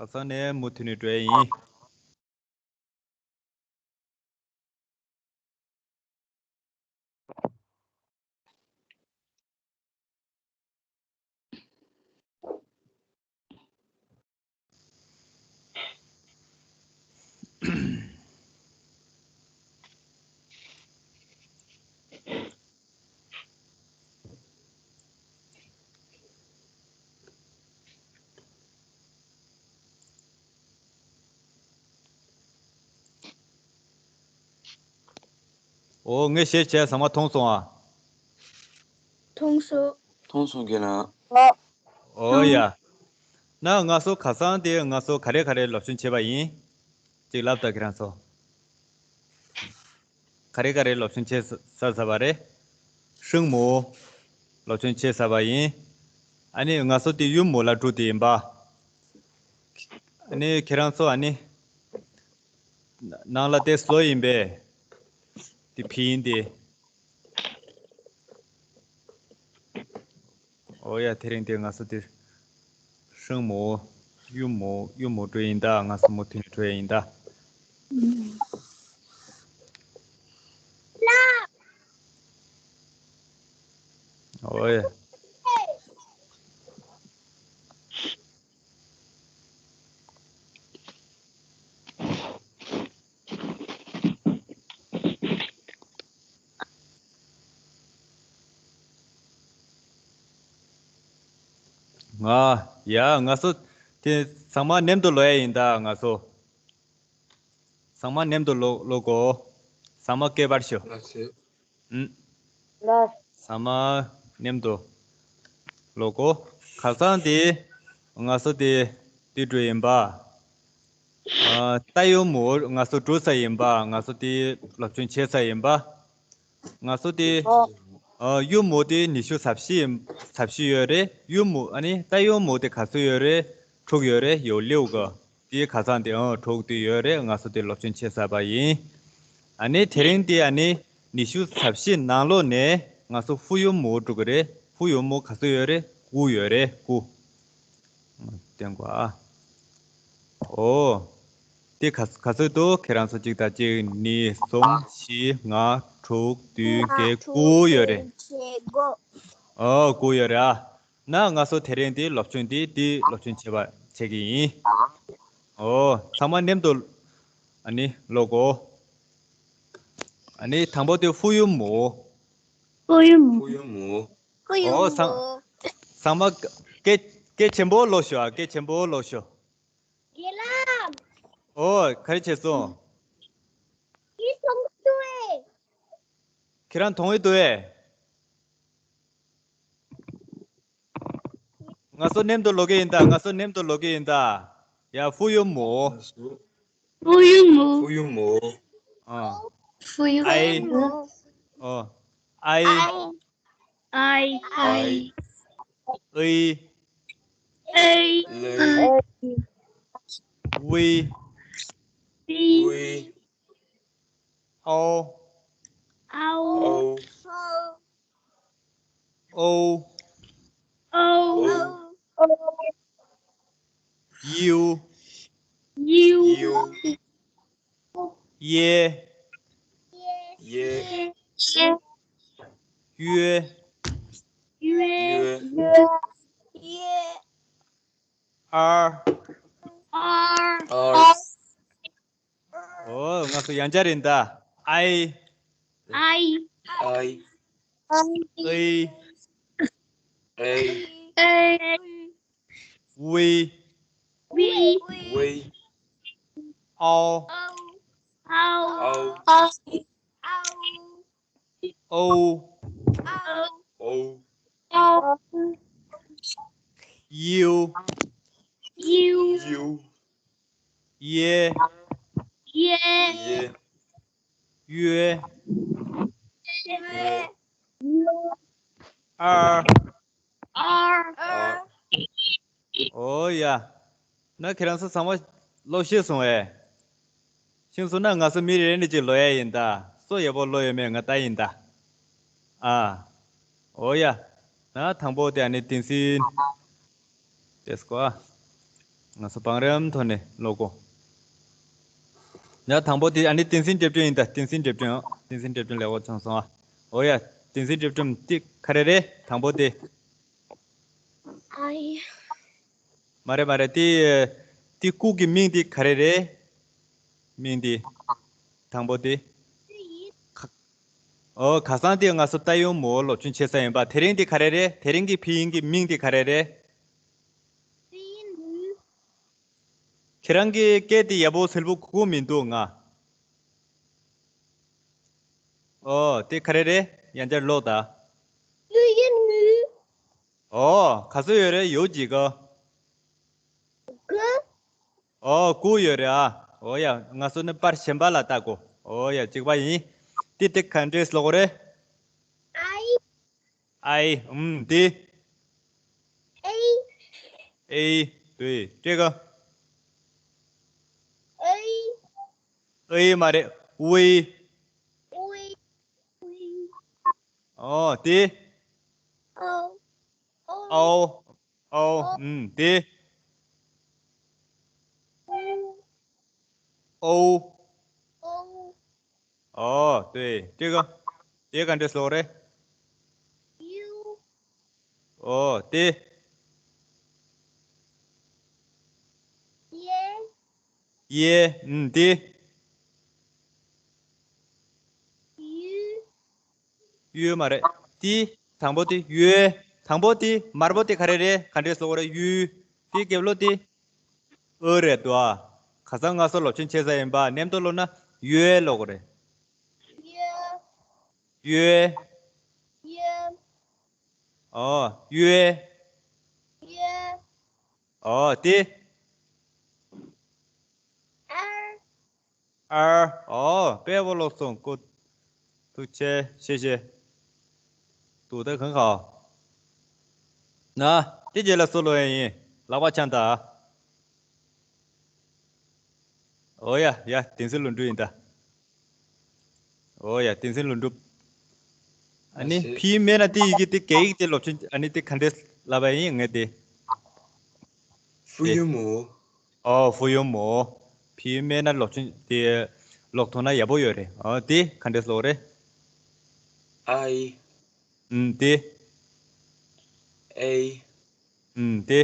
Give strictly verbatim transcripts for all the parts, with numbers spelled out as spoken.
ཁ་སང་ནས་མུ་མཐུད་ནས་འགྲོ་ཡ་ཡིན། ཨོ། ངས་བཤད་བྱས་ཚང་མ་མཐོང་སོང་ཨ། མཐོང་སོང་། མཐོང་སོང་། ཁྱེད་རང་། ཨོ་ཡ། ན་ང་ཚོ་ཁ་སང་དེ་ང་ཚོ་ག་རེ་ག་རེ་སློབ་སྦྱོང་བྱས་པ་ཡིན། ཅིག་ལབ་དང་ཁྱེད་རང་ཚོ། ག་རེ་ག་རེ་སློབ་སྦྱོང་བྱས་ཚར་ཚར་བ་རེད། ཧྲིང་མོ། སློབ་སྦྱོང་བྱས་ཚར་བ་ཡིན། ཨ་ནི་ང་ཚོ་དེ་ཡུམ་མོ་ལ་འགྲོ་དེ་ཡིན་པ། ཨ་ནི་ཁྱེད་རང་ཚོ་ཨ་ནི། ནང་ལ་དེ་བཟོ་ཡིན་པས། དེ་ཕི་ཡིན་དེ། ཨོ་ཡ། དེ་རིང་དེ་ང་ཚོ་དེ་ཧྲིང་མོ། ཡུམ་མོ། ཡུམ་མོ་འགྲོ་ཡིན་ད། ང་ཚོ་མུ་མཐུད་འགྲོ་ཡ་ཡིན་ད། ཨོ་ཡ། ང་། ཡ། ང་ཚོ་དེ་ཚང་མ་མཉམ་དུ་ལོ་ཡ་ཡིན་ད། ང་ཚོ་ཚང་མ་མཉམ་དུ་ལོ་ལོ་གོ། ཚང་མ་སྐད་འབར་ཤོག་ལགས་སོ། ཨུམ། ལགས། ཚང་མ་མཉམ་དུ་ལོ་གོ། ཁ་སང་དེ་ང་ཚོ་དེ་དུས་འགྲོ་ཡིན་པ། ཨ། རྟ་ཡུ་མོ་ང་ཚོ་འགྲོ་ས་ཡིན་པ། ང་ཚོ་དེ་སློབ་སྦྱོང་བྱེད་ས་ཡིན་པ། ང་ཚོ་དེ། ཨོ། ཨ། ཡུ་མོ་དེ་ཉི་ཤུ་རྩ་བཞི་ཡིན། རྩ་བཞི་ཡོད་རེད། ཡུ་མོ། ཨ་ནི་རྟ་ཡུ་མོ་དེ་ག་ཚོད་ཡོད་རེད། དྲུག་ཡོད་རེད། ཡོ་ལེའུ་ག་དེ་ཁ་སང་དེ། ཨང་། དྲུག་དེ་ཡོད་རེད། ང་ཚོ་དེ་སློབ་སྦྱོང་བྱེད་ས་པ་ཡིན། ཨ་ནི་དེ་རིང་དེ་ཨ་ནི་ཉི་ཤུ་རྩ་བཞི་ནང་ལོགས་ནས་ང་ཚོ་ཧྥུ་ཡུ་མོ་འགྲོ་གི་རེད། ཧྥུ་ཡུ་མོ་ག་ཚོད་ཡོད་རེད། དགུ་ཡོད་རེད། དགུ། སྟོན་གོ་ཨ། ཨོ། དེ་ག་ག་ཚོད་འདུག་ཁྱེད་རང་ཚོ་གཅིག་དང་གཅིག་གཉིས། གསུམ། བཞི། ལྔ། དྲུག་བདུན། བརྒྱད། དགུ་ཡོད་རེད། ཨོ། དགུ་ཡོད་རེད་ཨ། ན་ང་ཚོ་དེ་རིང་འདི་སློབ་སྦྱོང་འདི་འདི་སློབ་སྦྱོང་བྱེད་པ་བྱེད་ཀྱི་ཡིན། ཨོ། ཚང་མ་མཉམ་དུ་ཨ་ནི་ཀློག་གོ། ཨ་ནི་དང་པོ་དེ་ཧྥུ་ཡུ་མོ། ཧྥུ་ཡུ་མོ། ཧྥུ་ཡུ་མོ། ཧྥུ་ཡུ་ཨོ། ཚང་མོ། ཚང་མ་སྐད་སྐད་ཆེན་པོ་ཀློག་ཤོག་ཨ། སྐད་ཆེན་པོ་ཀློག་ཤོག་ཡེ་ལམ། ཨོ། ག་རེ་བྱས་སོང་། ཡིན་སོང་དུ་ཨེ། ཁྱེད་རང་མཐོང་ཡི་འདུག་ཨེ། ང་ཚོ་མཉམ་དུ་ཀློག་གི་ཡིན་ད། ང་ཚོ་མཉམ་དུ་ཀློག་གི་ཡིན་ད། ཡ། ཧྥུ་ཡུ་མོ། ཧྥུ་ཡུ་མོ། ཧྥུ་ཡུ་མོ། ཨ། ཧྥུ་ཡུ་ཨའི་མོ། ཨོ། ཨའི། ཨའི། ཨའི། ཨའི། ཨའི། ལའི། ཝི། ཝི། ཝི། ཨའོ། ཨའོ། ཨའོ། ཨོའོ། ཨོའོ། ཨོའོ། ཡིའུ། ཡིའུ། ཡིའུ། ཡེ། ཡེ། ཡེ། ཡོད། ཡོད། ཡོད། ཨར། ཨར། ཨར། ཨོ། ང་ཚོ་ཡང་བསྐྱར་ཡིན་ད། ཨའི། ཨའི། ཨའི། ཨའི། ཨའི། ཝི། ཝི། ཝི། ཨའོ། ཨའོ། ཨའོ། ཨའོ། ཨའོ། ཨའོ། ཡིའུ། ཡིའུ། ཡིའུ། ཡེ། ཡེ། ཡེ། ཡོད། ཡོད། ཨར། ཨར། ཨར། ཨོ་ཡ། ན་ཁྱེད་རང་ཚོ་ཚང་མ་ཀློག་ཤེས་སོང་ཨེ། ཤེས་སོང་ན་ང་ཚོ་མི་རེ་རེ་ནས་ཅིག་ཀློག་ཡ་ཡིན་ད། སུ་ཡག་པོ་ཀློག་ཡོད་མེད་ང་ལྟ་ཡིན་ད། ཨ། ཨོ་ཡ། ན་དང་པོ་དེ་ཨ་ནི་བསྟན་འཛིན། དེ་སྐོར། ང་ཚོ་བང་རིམ་ཐོག་ནས་ཀློག་གོ། ཡ་དང་པོ་དེ་ཨ་ནི་བསྟན་འཛིན་སྒྲིབ་སྒྲོན་ཡིན་ད། བསྟན་འཛིན་སྒྲིབ་སྒྲོན། ཨོ་བསྟན་འཛིན་སྒྲིབ་སྒྲོན་ལེགས་པོ་བྱུང་སོང་ཨ། ཨོ་ཡ་བསྟན་འཛིན་སྒྲིབ་སྒྲོན་དེ་ག་རེ་རེད། དང་པོ་དེ། ཨའི། མ་རེད་མ་རེད། དེ་དེ་སྐུ་གི་མིང་དེ་ག་རེ་རེད། མིང་དེ་དང་པོ་དེ། ཨོ་ཁ་སང་དེ་ང་ཚོ་ཏ་ཡོ་མོ་སློབ་ཆུང་བྱེད་ས་ཡིན་པ། དེ་རིང་དེ་ག་རེ་རེད། དེ་རིང་གི་ཕི་ཡིན་གི་མིང་དེ་ག་རེ་རེད། ཁྱེད་རང་གི་སྐད་དེ་ཡག་པོ་གསལ་པོ་གོ་གི་མི་འདུག་ང་། ཨོ་དེ་ག་རེ་རེད། ཡང་བསྐྱར་ཀློག་ད། ཨོ་ག་ཚོད་ཡོད་རེད། ཡོད་ཅིག་ག་ཨོ་དགུ་ཡོད་རེད་ཨ། ཨོ་ཡ་ང་ཚོ་ནི་པར་གཞན་པ་ལ་ལྟ་གོ། ཨོ་ཡ་གཅིག་པ་ཡིན། དེ་དེ་ག་འདྲས་ཀློག་རེད། ཨའི། ཨའི། ཨུམ། དེ། ཨེ། ཨེ། དེ། སྤྲད་ག་ཨེ། ཨེ་མ་རེད། ཝེ། ཝེ། ཝེ། ཨོ། དེ། ཨོ། ཨོ། ཨོ། ཨོ། ཨུམ། དེ། ཨོ། ཨོ། ཨོ། ཨོ། དེ། སྤྲད་ག་དེ་ག་འདྲས་ཀློག་རེད། ཡུ། ཨོ། དེ། ཡེ། ཡེ། ཨུམ། དེ། ཡུ། ཡུ་མ་རེད། དེ། དང་པོ་དེ་ཡོས། དང་པོ་དེ་དམར་པོ་དེ་ག་རེ་རེད། ག་འདྲས་ཀློག་རེད། ཡུ། དེ་རྒྱབ་ལོགས་དེ་ཨོ་རེད་དོ། ཁ་སང་ང་ཚོ་སློབ་ཆེན་བྱེད་ས་ཡིན་པ། མཉམ་དུ་ཀློག་ན་ཡོས་ཀློག་རེད། ཡོས། ཡོས། ཡོས། ཨོ། ཡོས། ཡོས། ཨོ། དེ། ཨར། ཨར། ཨོ། དཔེ་པོ་ཀློག་སོང་། ཀོ། ཐུགས་རྗེ་ཆེ། ཤེས་ཤེས། ཏུའུ་ཏེ་ཁང་ཁའོ། ན། དེ་རྗེས་ལ་སུ་ཀློག་ཡ་ཡིན། ལག་པ་འཆང་དང་། ཨོ་ཡ་ཡ། བསྟན་འཛིན་ལྷུན་གྲུབ་ཡིན་ད། ཨོ་ཡ། བསྟན་འཛིན་ལྷུན་གྲུབ། ཨ་ནི་ཕི་ཡིག་མེད་ན་དེ་ཡི་གེ་དེ་རྒྱ་ཡིག་དེ་སློབ་ཆེན། ཨ་ནི་དེ་ག་འདྲས་ལབ་པ་ཡིན་ངས་དེ། ཧྥུ་ཡུན་མོ། ཨོ་ཧྥུ་ཡུན་མོ། ཕི་ཡིག་མེད་ན་སློབ་ཆེན་དེ་ཀློག་ཐུབ་ན་ཡག་པོ་ཡོད་རེད། ཨོ་དེ་ག་འདྲས་ཀློག་རེད། ཨའི། ཨུམ། དེ། ཨེ། ཨུམ། དེ།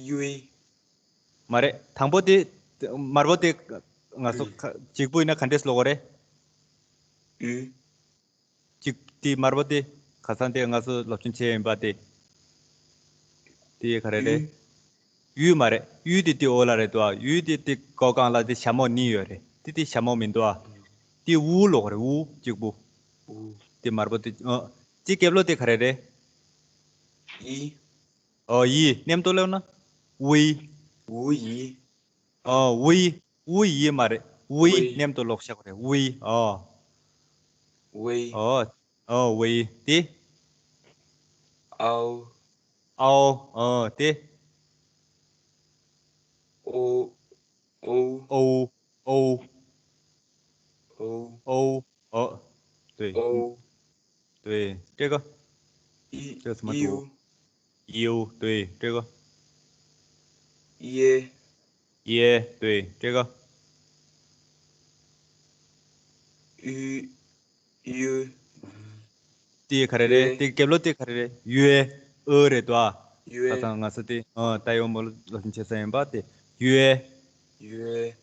ཡུའི། མ་རེད། དང་པོ་དེ་དམར་པོ་དེ་ང་ཚོ་ཡུའི། གཅིག་པུ་ཡིན་ན་ག་འདྲས་ཀློག་རེད། ཡུ། གཅིག་དེ་དམར་པོ་དེ་ཁ་སང་དེ་ང་ཚོ་སློབ་ཆུང་བྱས་ཡིན་པ་དེ། དེ་ག་རེ་རེད། ཡུ་མ་རེད། ཡུ་དེ་དེ་འོག་ལ་རེད་དོ། ཡུ་དེ་དེ་མགོ་སྒང་ལ་དེ་ཞྭ་མོ་གཉིས་ཡོད་རེད། དེ་དེ་ཞྭ་མོ་མི་འདུག་ཨ། དེ་ཝུ་ཀློག་རེད། ཝུ་གཅིག་པུ། ཝུ། དེ་དམར་པོ་དེ། ཨ། དེ་རྒྱབ་ལོགས་དེ་ག་རེ་རེད། ཡི། ཨོ་ཡི། མཉམ་དུ་ཀློག་ན། ཝུའི། ཝུའི། ཨོ་ཝུའི། ཝུའི་མ་རེད། ཝུའི། ཝུའི། མཉམ་དུ་ཀློག་ཤག་རེད། ཝུའི། ཨོ། ཝུའི། ཨོ། ཨོ་ཝུའི། དེ། ཨའོ། ཨའོ། ཨོ་དེ། ཨོ། ཨོ། ཨོ། ཨོ། ཨོ། ཨོ། ཨོ། དེ། ཨོ། 对，这个，一，这个怎么读？U。U，对，这个。耶。耶，对，这个。U，U。དེ་ག་རེ་རེད། ཡོས། དེ་རྒྱབ་ལོགས་དེ་ག་རེ་རེད། ཡོས། ཨོ་རེད་དོ། ཡོས། ད་ང་ཚོ་དེ་ཨ་ཏ་ཡོ་མོ་ལ་ལོ་ཆུང་བྱེད་ས་ཡིན་པ་དེ། ཡོས། ཡོས།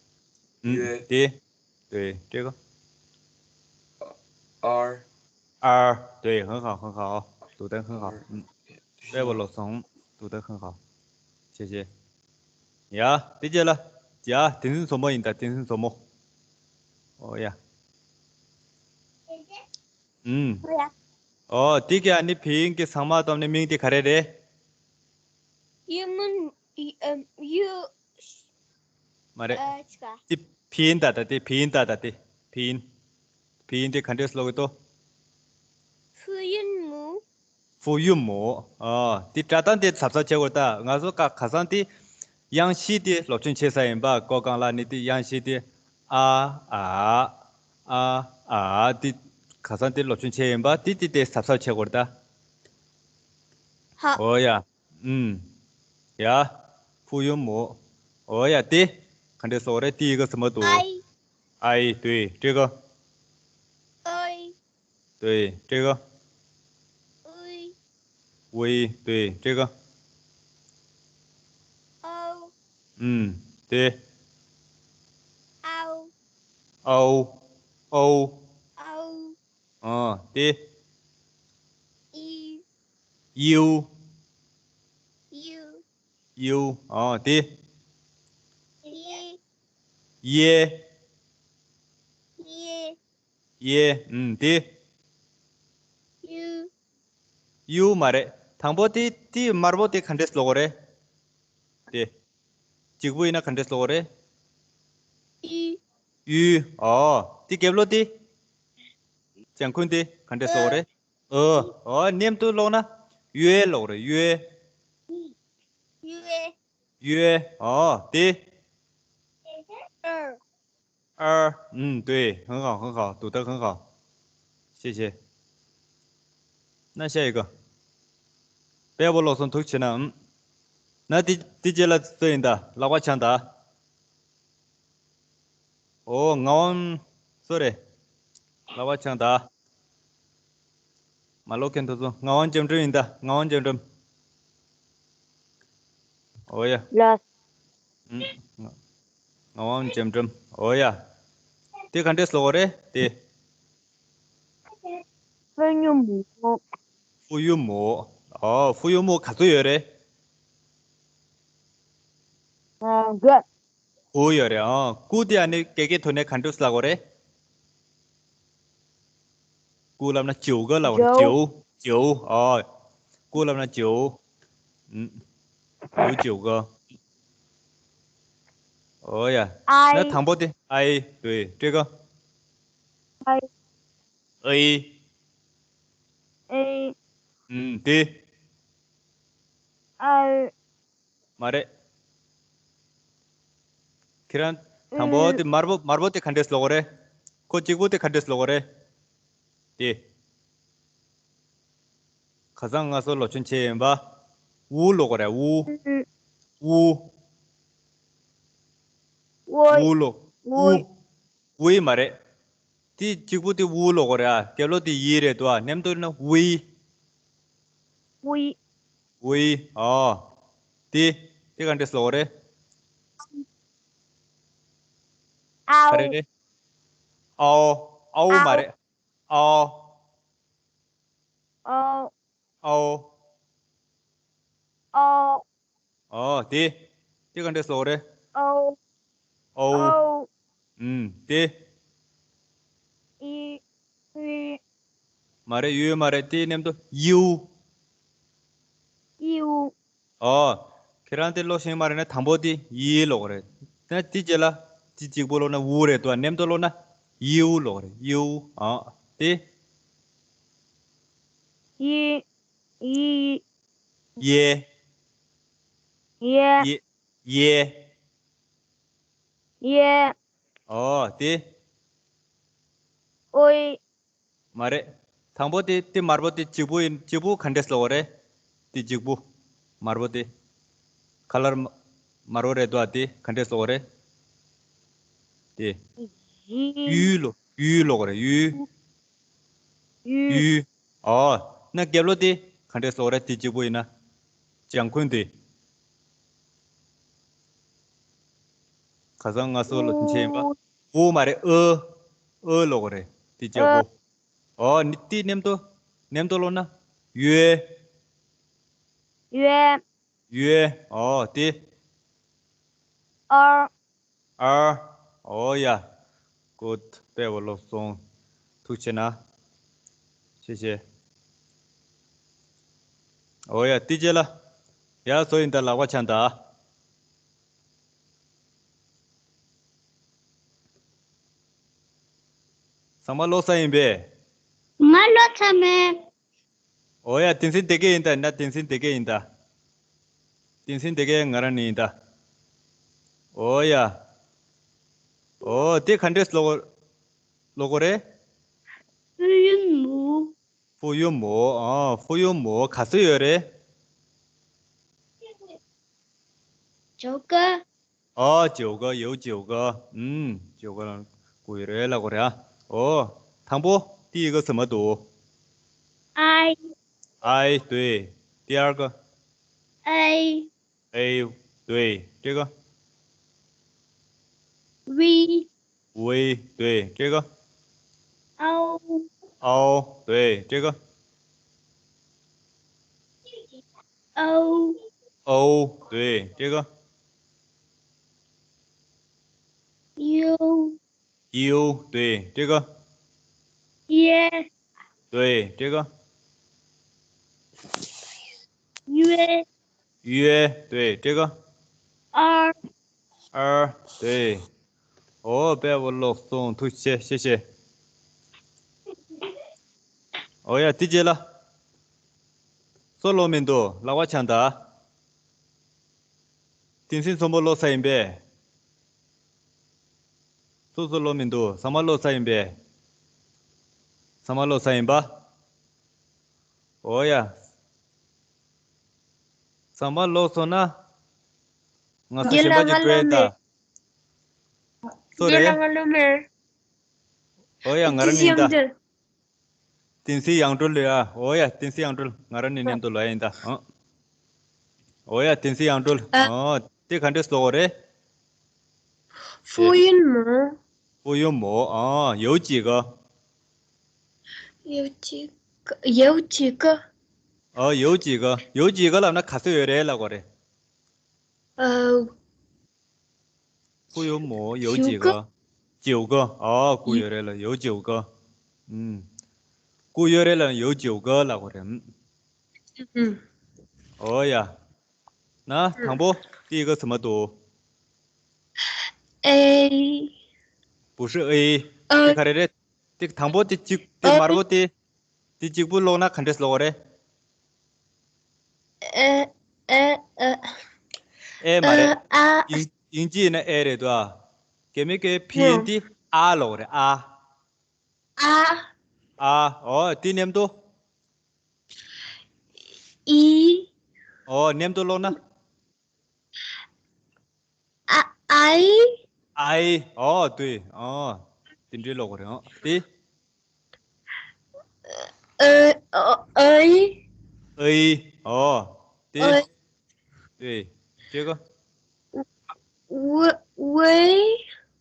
ཨུམ། ཡོས། དེ། 对，这个。R。R，对，很好，很好，读得很好，嗯，对，我老松，读得很好，谢谢。ཡ། དེ་རྗེས་ལ། ཡ། བསྟན་འཛིན་མཚོ་མོ་ཡིན་ད། བསྟན་འཛིན་མཚོ་མོ། ཨོ་ཡ། ཨུམ། ཨོ་ཡ། ཨོ་དེ་ག་ཨ་ནི་བི་ཡིན་གྱི་ཚང་མ་བསྡོམས་ནས་མིང་དེ་ག་རེ་རེད། ཡུ་མུན། ཡུ། མ་རེད། ཨ་ཅི་ག་དེ་ཕིན་ད་ད་དེ་ཕིན་ད་ད་དེ་ཕིན། ཕིན་དེ་ག་འདྲས་ཀློག་གི་འདུག་ཧྥུ་ཡུན་མུ། ཧྥུ་ཡུན་མུ། ཨ། དེ་སྒྲ་གདངས་དེ་གཟབ་གཟབ་བྱེད་དགོས་ད། ང་ཚོ་ཁ་ཁ་སང་དེ་དབྱངས་བཞི་དེ་སློབ་ཆེན་བྱེད་ས་ཡིན་པ། མགོ་སྒང་ལ་ནི་དེ་དབྱངས་བཞི་དེ་ཨ་ཨ་ཨ་ཨ་དེ་ཁ་སང་དེ་སློབ་ཆེན་བྱེད་ཡིན་པ། དེ་དེ་དེ་གཟབ་གཟབ་བྱེད་དགོས་ད། ཧ། ཨོ་ཡ། ཨུམ། ཡ། ཧྥུ་ཡུན་མོ། འོ་ཡ་དེ། ག་འདྲས་ཟེར་དགོས་རེད། དེ་ཡི་གེ་ཟེར་མ་འདུག ไอ ไอ 对这个 ไอ 对这个 ไอ 喂对这个 เอา 嗯对 เอา เอา เอา เอา 哦对 อี 有 有 有 哦对 เย เย เย เย 嗯对 ཡུ། ཡུ་མ་རེད། དང་པོ་དེ་དེ་དམར་པོ་དེ་ག་འདྲས་ལབ་དགོས་རེད། དེ། གཅིག་པུ་ཡིན་ན་ག་འདྲས་ལབ་དགོས་རེད། ཡུ། ཡུ། ཨོ། དེ་རྒྱབ་ལོགས་དེ། ལྗང་ཁུ་དེ་ག་འདྲས་ལབ་དགོས་རེད། ཨོ། ཨོ་མཉམ་དུ་ཀློག་ན། ཡུའེ་ལབ་དགོས་རེད། ཡུའེ། ཡུའེ། ཡུའེ། ཨོ། དེ། 二 二，嗯，对，很好，很好，读得很好，谢谢。那下一个， དཔལ་པོ་བློ་བཟང་ཐུགས་ཆེ་གནང་། ན་དེ་དེ་རྗེས་ལ་སུ་ཡིན་ད། ལག་པ་འཆང་ད། ཨོ་ངག་དབང་སུ་རེད། ལག་པ་འཆང་ད། མ་ཀློག་མཁན་དེ་ཚོ། ངག་དབང་འཇམ་སྒྲོན་ཡིན་ད། ངག་དབང་འཇམ་སྒྲོན། ཨོ་ཡ། ལགས། ཨུམ། ངག་དབང་འཇམ་སྒྲོན། ཨོ་ཡ། དེ་ག་འདྲས་ལབ་དགོས་རེད་དེ། เฟยยูหมู ཧྥུ་ཡུ་མོ། ཨོ་ཧྥུ་ཡུ་མོ་ག་ཚོད་ཡོད་རེད། ཨ། དགུ། དགུ་ཡོད་རེད། ཨང་། དགུ་དེ་ཨ་ནི་སྐད་ཀྱི་ཐོག་ནས་ག་འདྲས་ལབ་དགོས་རེད། དགུ་ལབ་ན་九个ལབ་དགོས་རེད། 九 九 ཨོ། དགུ་ལབ་ན་九 ཨུམ། 有九个། ཨོ་ཡ། ไอ ན་དང་པོ་དེ། ไอ 对这个 ไอ ไอ ไอ ཨུམ། དེ། 二 མ་རེད། ཁྱེད་རང་དང་པོ་དེ་དམར་པོ་དམར་པོ་དེ་ག་འདྲས་ལབ་དགོས་རེད། ཁོ་གཅིག་པུ་དེ་ག་འདྲས་ལབ་དགོས་རེད། དེ། ཁ་སང་ང་ཚོ་སློབ་ཆེན་ཆེ་ཡིན་པ། ཝུ་ལབ་དགོས་རེད། ཝུ། ཝུ། ཝུ་ལབ། ཝུ། ཝུ་ཡི་མ་རེད། དེ་གཅིག་པུ་དེ་ཝུ་ལབ་དགོས་རེད་ཨ། རྒྱབ་ལོགས་དེ་ཡི་རེད་འདུག་ཨ། མཉམ་དུ་ཡིན་ན་ཝུ་ཡི། ཝུ་ཡི། ཝུ་ཡི། ཨོ། དེ། དེ་ག་འདྲས་ལབ་དགོས་རེད། ཨའོ། ག་རེ་རེད། ཨའོ། ཨའོ་མ་རེད། ཨའོ། ཨའོ། ཨའོ། ཨའོ། ཨོ། དེ། དེ་ག་འདྲས་ལབ་དགོས་རེད། ཨའོ། ཨའོ། ཨའོ། ཨུམ། དེ། ཡི། ཡི། མ་རེད། ཡུ་མ་རེད། དེ་མཉམ་དུ་ཡིའུ། ཡིའུ། ཨོ། ཁྱེད་རང་དེ་ཀློག་ཤེས་མ་རེད་ན་དང་པོ་དེ་ཡི་ལབ་དགོས་རེད། ད་དེ་རྗེས་ལ་དེ་གཅིག་པུ་ཀློག་ན་ཝུ་རེད་འདུག་ཨ། མཉམ་དུ་ཀློག་ན་ཡིའུ་ལབ་དགོས་རེད། ཡིའུ། ཨ། དེ། ཡི། ཡི། ཡེ། ཡེ། ཡེ། ཡེ། ཡེ། ཨོ། དེ། ཨོའི། མ་རེད། དང་པོ་དེ་དེ་དམར་པོ་དེ་གཅིག་པུ་ཡིན། གཅིག་པུ་ག་འདྲས་ལབ་དགོས་རེད། དེ་གཅིག་པུ། དམར་པོ་དེ། ཁ་ལར་དམར་པོ་རེད་འདུག་ཨ། དེ་ག་འདྲས་ལབ་དགོས་རེད། དེ། ཡི། ཡུ་ལབ། ཡུ་ལབ་དགོས་རེད། ཡུ། ཡུ། ཡུ། ཨོ། ན་རྒྱབ་ལོགས་དེ་ག་འདྲས་ལབ་དགོས་རེད། དེ་གཅིག་པུ་ཡིན་ན། ལྗང་ཁུ་དེ། ཁ་སང་ང་ཚོ་སློབ་ཆེན་ཡིན་པ། ཨུ་མ་རེད། ཨ། ཨ་ལབ་དགོས་རེད། དེ་གཅིག་པུ། ཨོ་ནི་དེ་མཉམ་དུ། མཉམ་དུ་ཀློག་ན། ཡུའེ། ཡུའེ། ཡུའེ། ཨོ་དེ། ཨར། ཨར། ཨོ་ཡ། གུཌ། དཔེ་བོ་ལོ་སོང་། ཐུགས་ཆེ་ན། ཤེས་ཤེས། ཨོ་ཡ། དེ་རྗེས་ལ། ཡ་སོ་ཡིན་ད་ལག་པ་འཆང་ད། ཚང་མ་ཀློག་ཚར་ཡིན་པས། ང་ཀློག་ཚར་མེད། ཨོ་ཡ། དེང་སང་དེ་གས་ཡིན་ད། ན་དེང་སང་དེ་གས་ཡིན་ད། དེང་སང་དེ་གས་ང་རང་ནི་ཡིན་ད། ཨོ་ཡ། ཨོ་དེ་ག་འདྲས་ཀློག་ཀློག་གོ་རེད། ཧྥུ་ཡུན་མོ། ཧྥུ་ཡུན་མོ། ཨ། ཧྥུ་ཡུན་མོ་ག་ཚོད་ཡོད་རེད། 九个。 ཨ། 九个, 有九个. ཨུམ། 九个 ལ་དགུ་ཡོད་རེད་ལབ་དགོས་རེད་ཨ། ཨོ། དང་པོ། 第一个怎么读? I。I，对。第二个。A。A，对，这个。V。V，对，这个。O。O，对，这个。 O。O，对，这个。U。U，对，这个。约。对，这个。约。约，对，这个。二。二，对。哦，白不落松，对，谢谢，谢谢。 ཨོ་ཡ། དེ་རྗེས་ལ། སུ་ཀློག་མི་འདུག་ལག་པ་འཆང་དང་། བསྟན་འཛིན་མཚོ་མོ་ཀློག་ཚར་ཡིན་པས། སུ་སུ་ཀློག་མི་འདུག་ཚང་མ་ཀློག་ཚར་ཡིན་པས། ཚང་མ་ཀློག་ཚར་ཡིན་པ། ཨོ་ཡ། ཚང་མ་ཀློག་སོང་ན། ང་ཚོ་གཞན་པ་ཅིག་སྤྲོད་ཡིན་ད། སུ་རེད། རྗེས་ལ་ང་ཀློག་མེད། ཨོ་ཡ། ང་རང་ཡིན་ད། བསྟན་འཛིན་དབྱངས་སྒྲོལ་ལོས་ཨ། ཨོ་ཡ། བསྟན་འཛིན་དབྱངས་སྒྲོལ། ང་རང་ནི་མཉམ་དུ་ལོ་ཡ་ཡིན་ད། ཨོ་ཡ། བསྟན་འཛིན་དབྱངས་སྒྲོལ། ཨ། ཨོ། དེ་ག་འདྲས་ཀློག་དགོས་རེད། 复韵母。 复韵母。 ཨ། 有几个？ 有几个，有几个。 ཨ། 有几个，有几个 ལབ་ན་ག་ཚོད་ཡོད་རེད་ལབ་དགོས་རེད། 呃， 复韵母有几个？ 九个。 九个。 ཨ། དགུ་ཡོད་རེད་ལ། 有九个。 ཨུམ། དགུ་ཡོད་རེད་ལ། 有九个 ལབ་དགོས་རེད། ཨུམ། ཨུམ། ཨོ་ཡ། ན་དང་པོ། 第一个怎么读？ A。 不是A。 ཨ། དེ་ག་རེ་རེད། དེ་དང་པོ་དེ་གཅིག་དེ་དམར་པོ་དེ། དེ་གཅིག་པུ་ཀློག་ན་ག་འདྲས་ཀློག་རེད། ཨེ། ཨེ། ཨེ། ཨེ་མ་རེད། ཨ། ཨིན་ཨིན་ཇི་ཡིན་ན་ཨེ་རེད་དོ། ཨ། རྒྱ་མི་གི་ཕིན་ཡིན་དེ་ཨ་ཀློག་རེད། ཨ། ཨ། ཨ། ཨོ། དེ་མཉམ་དུ། ཨི། ཨོ། མཉམ་དུ་ཀློག་ན། ཨ། ཨའི། ཨའི། ཨོ། དེ། ཨོ། དེ་འདྲའི་ཀློག་དགོས་རེད། ཨོ། དེ། ཨ། ཨ། ཨའི། ཨའི། ཨོ། དེ། ཨའི། དེ། དེ་ག་ཝེ། ཝེ།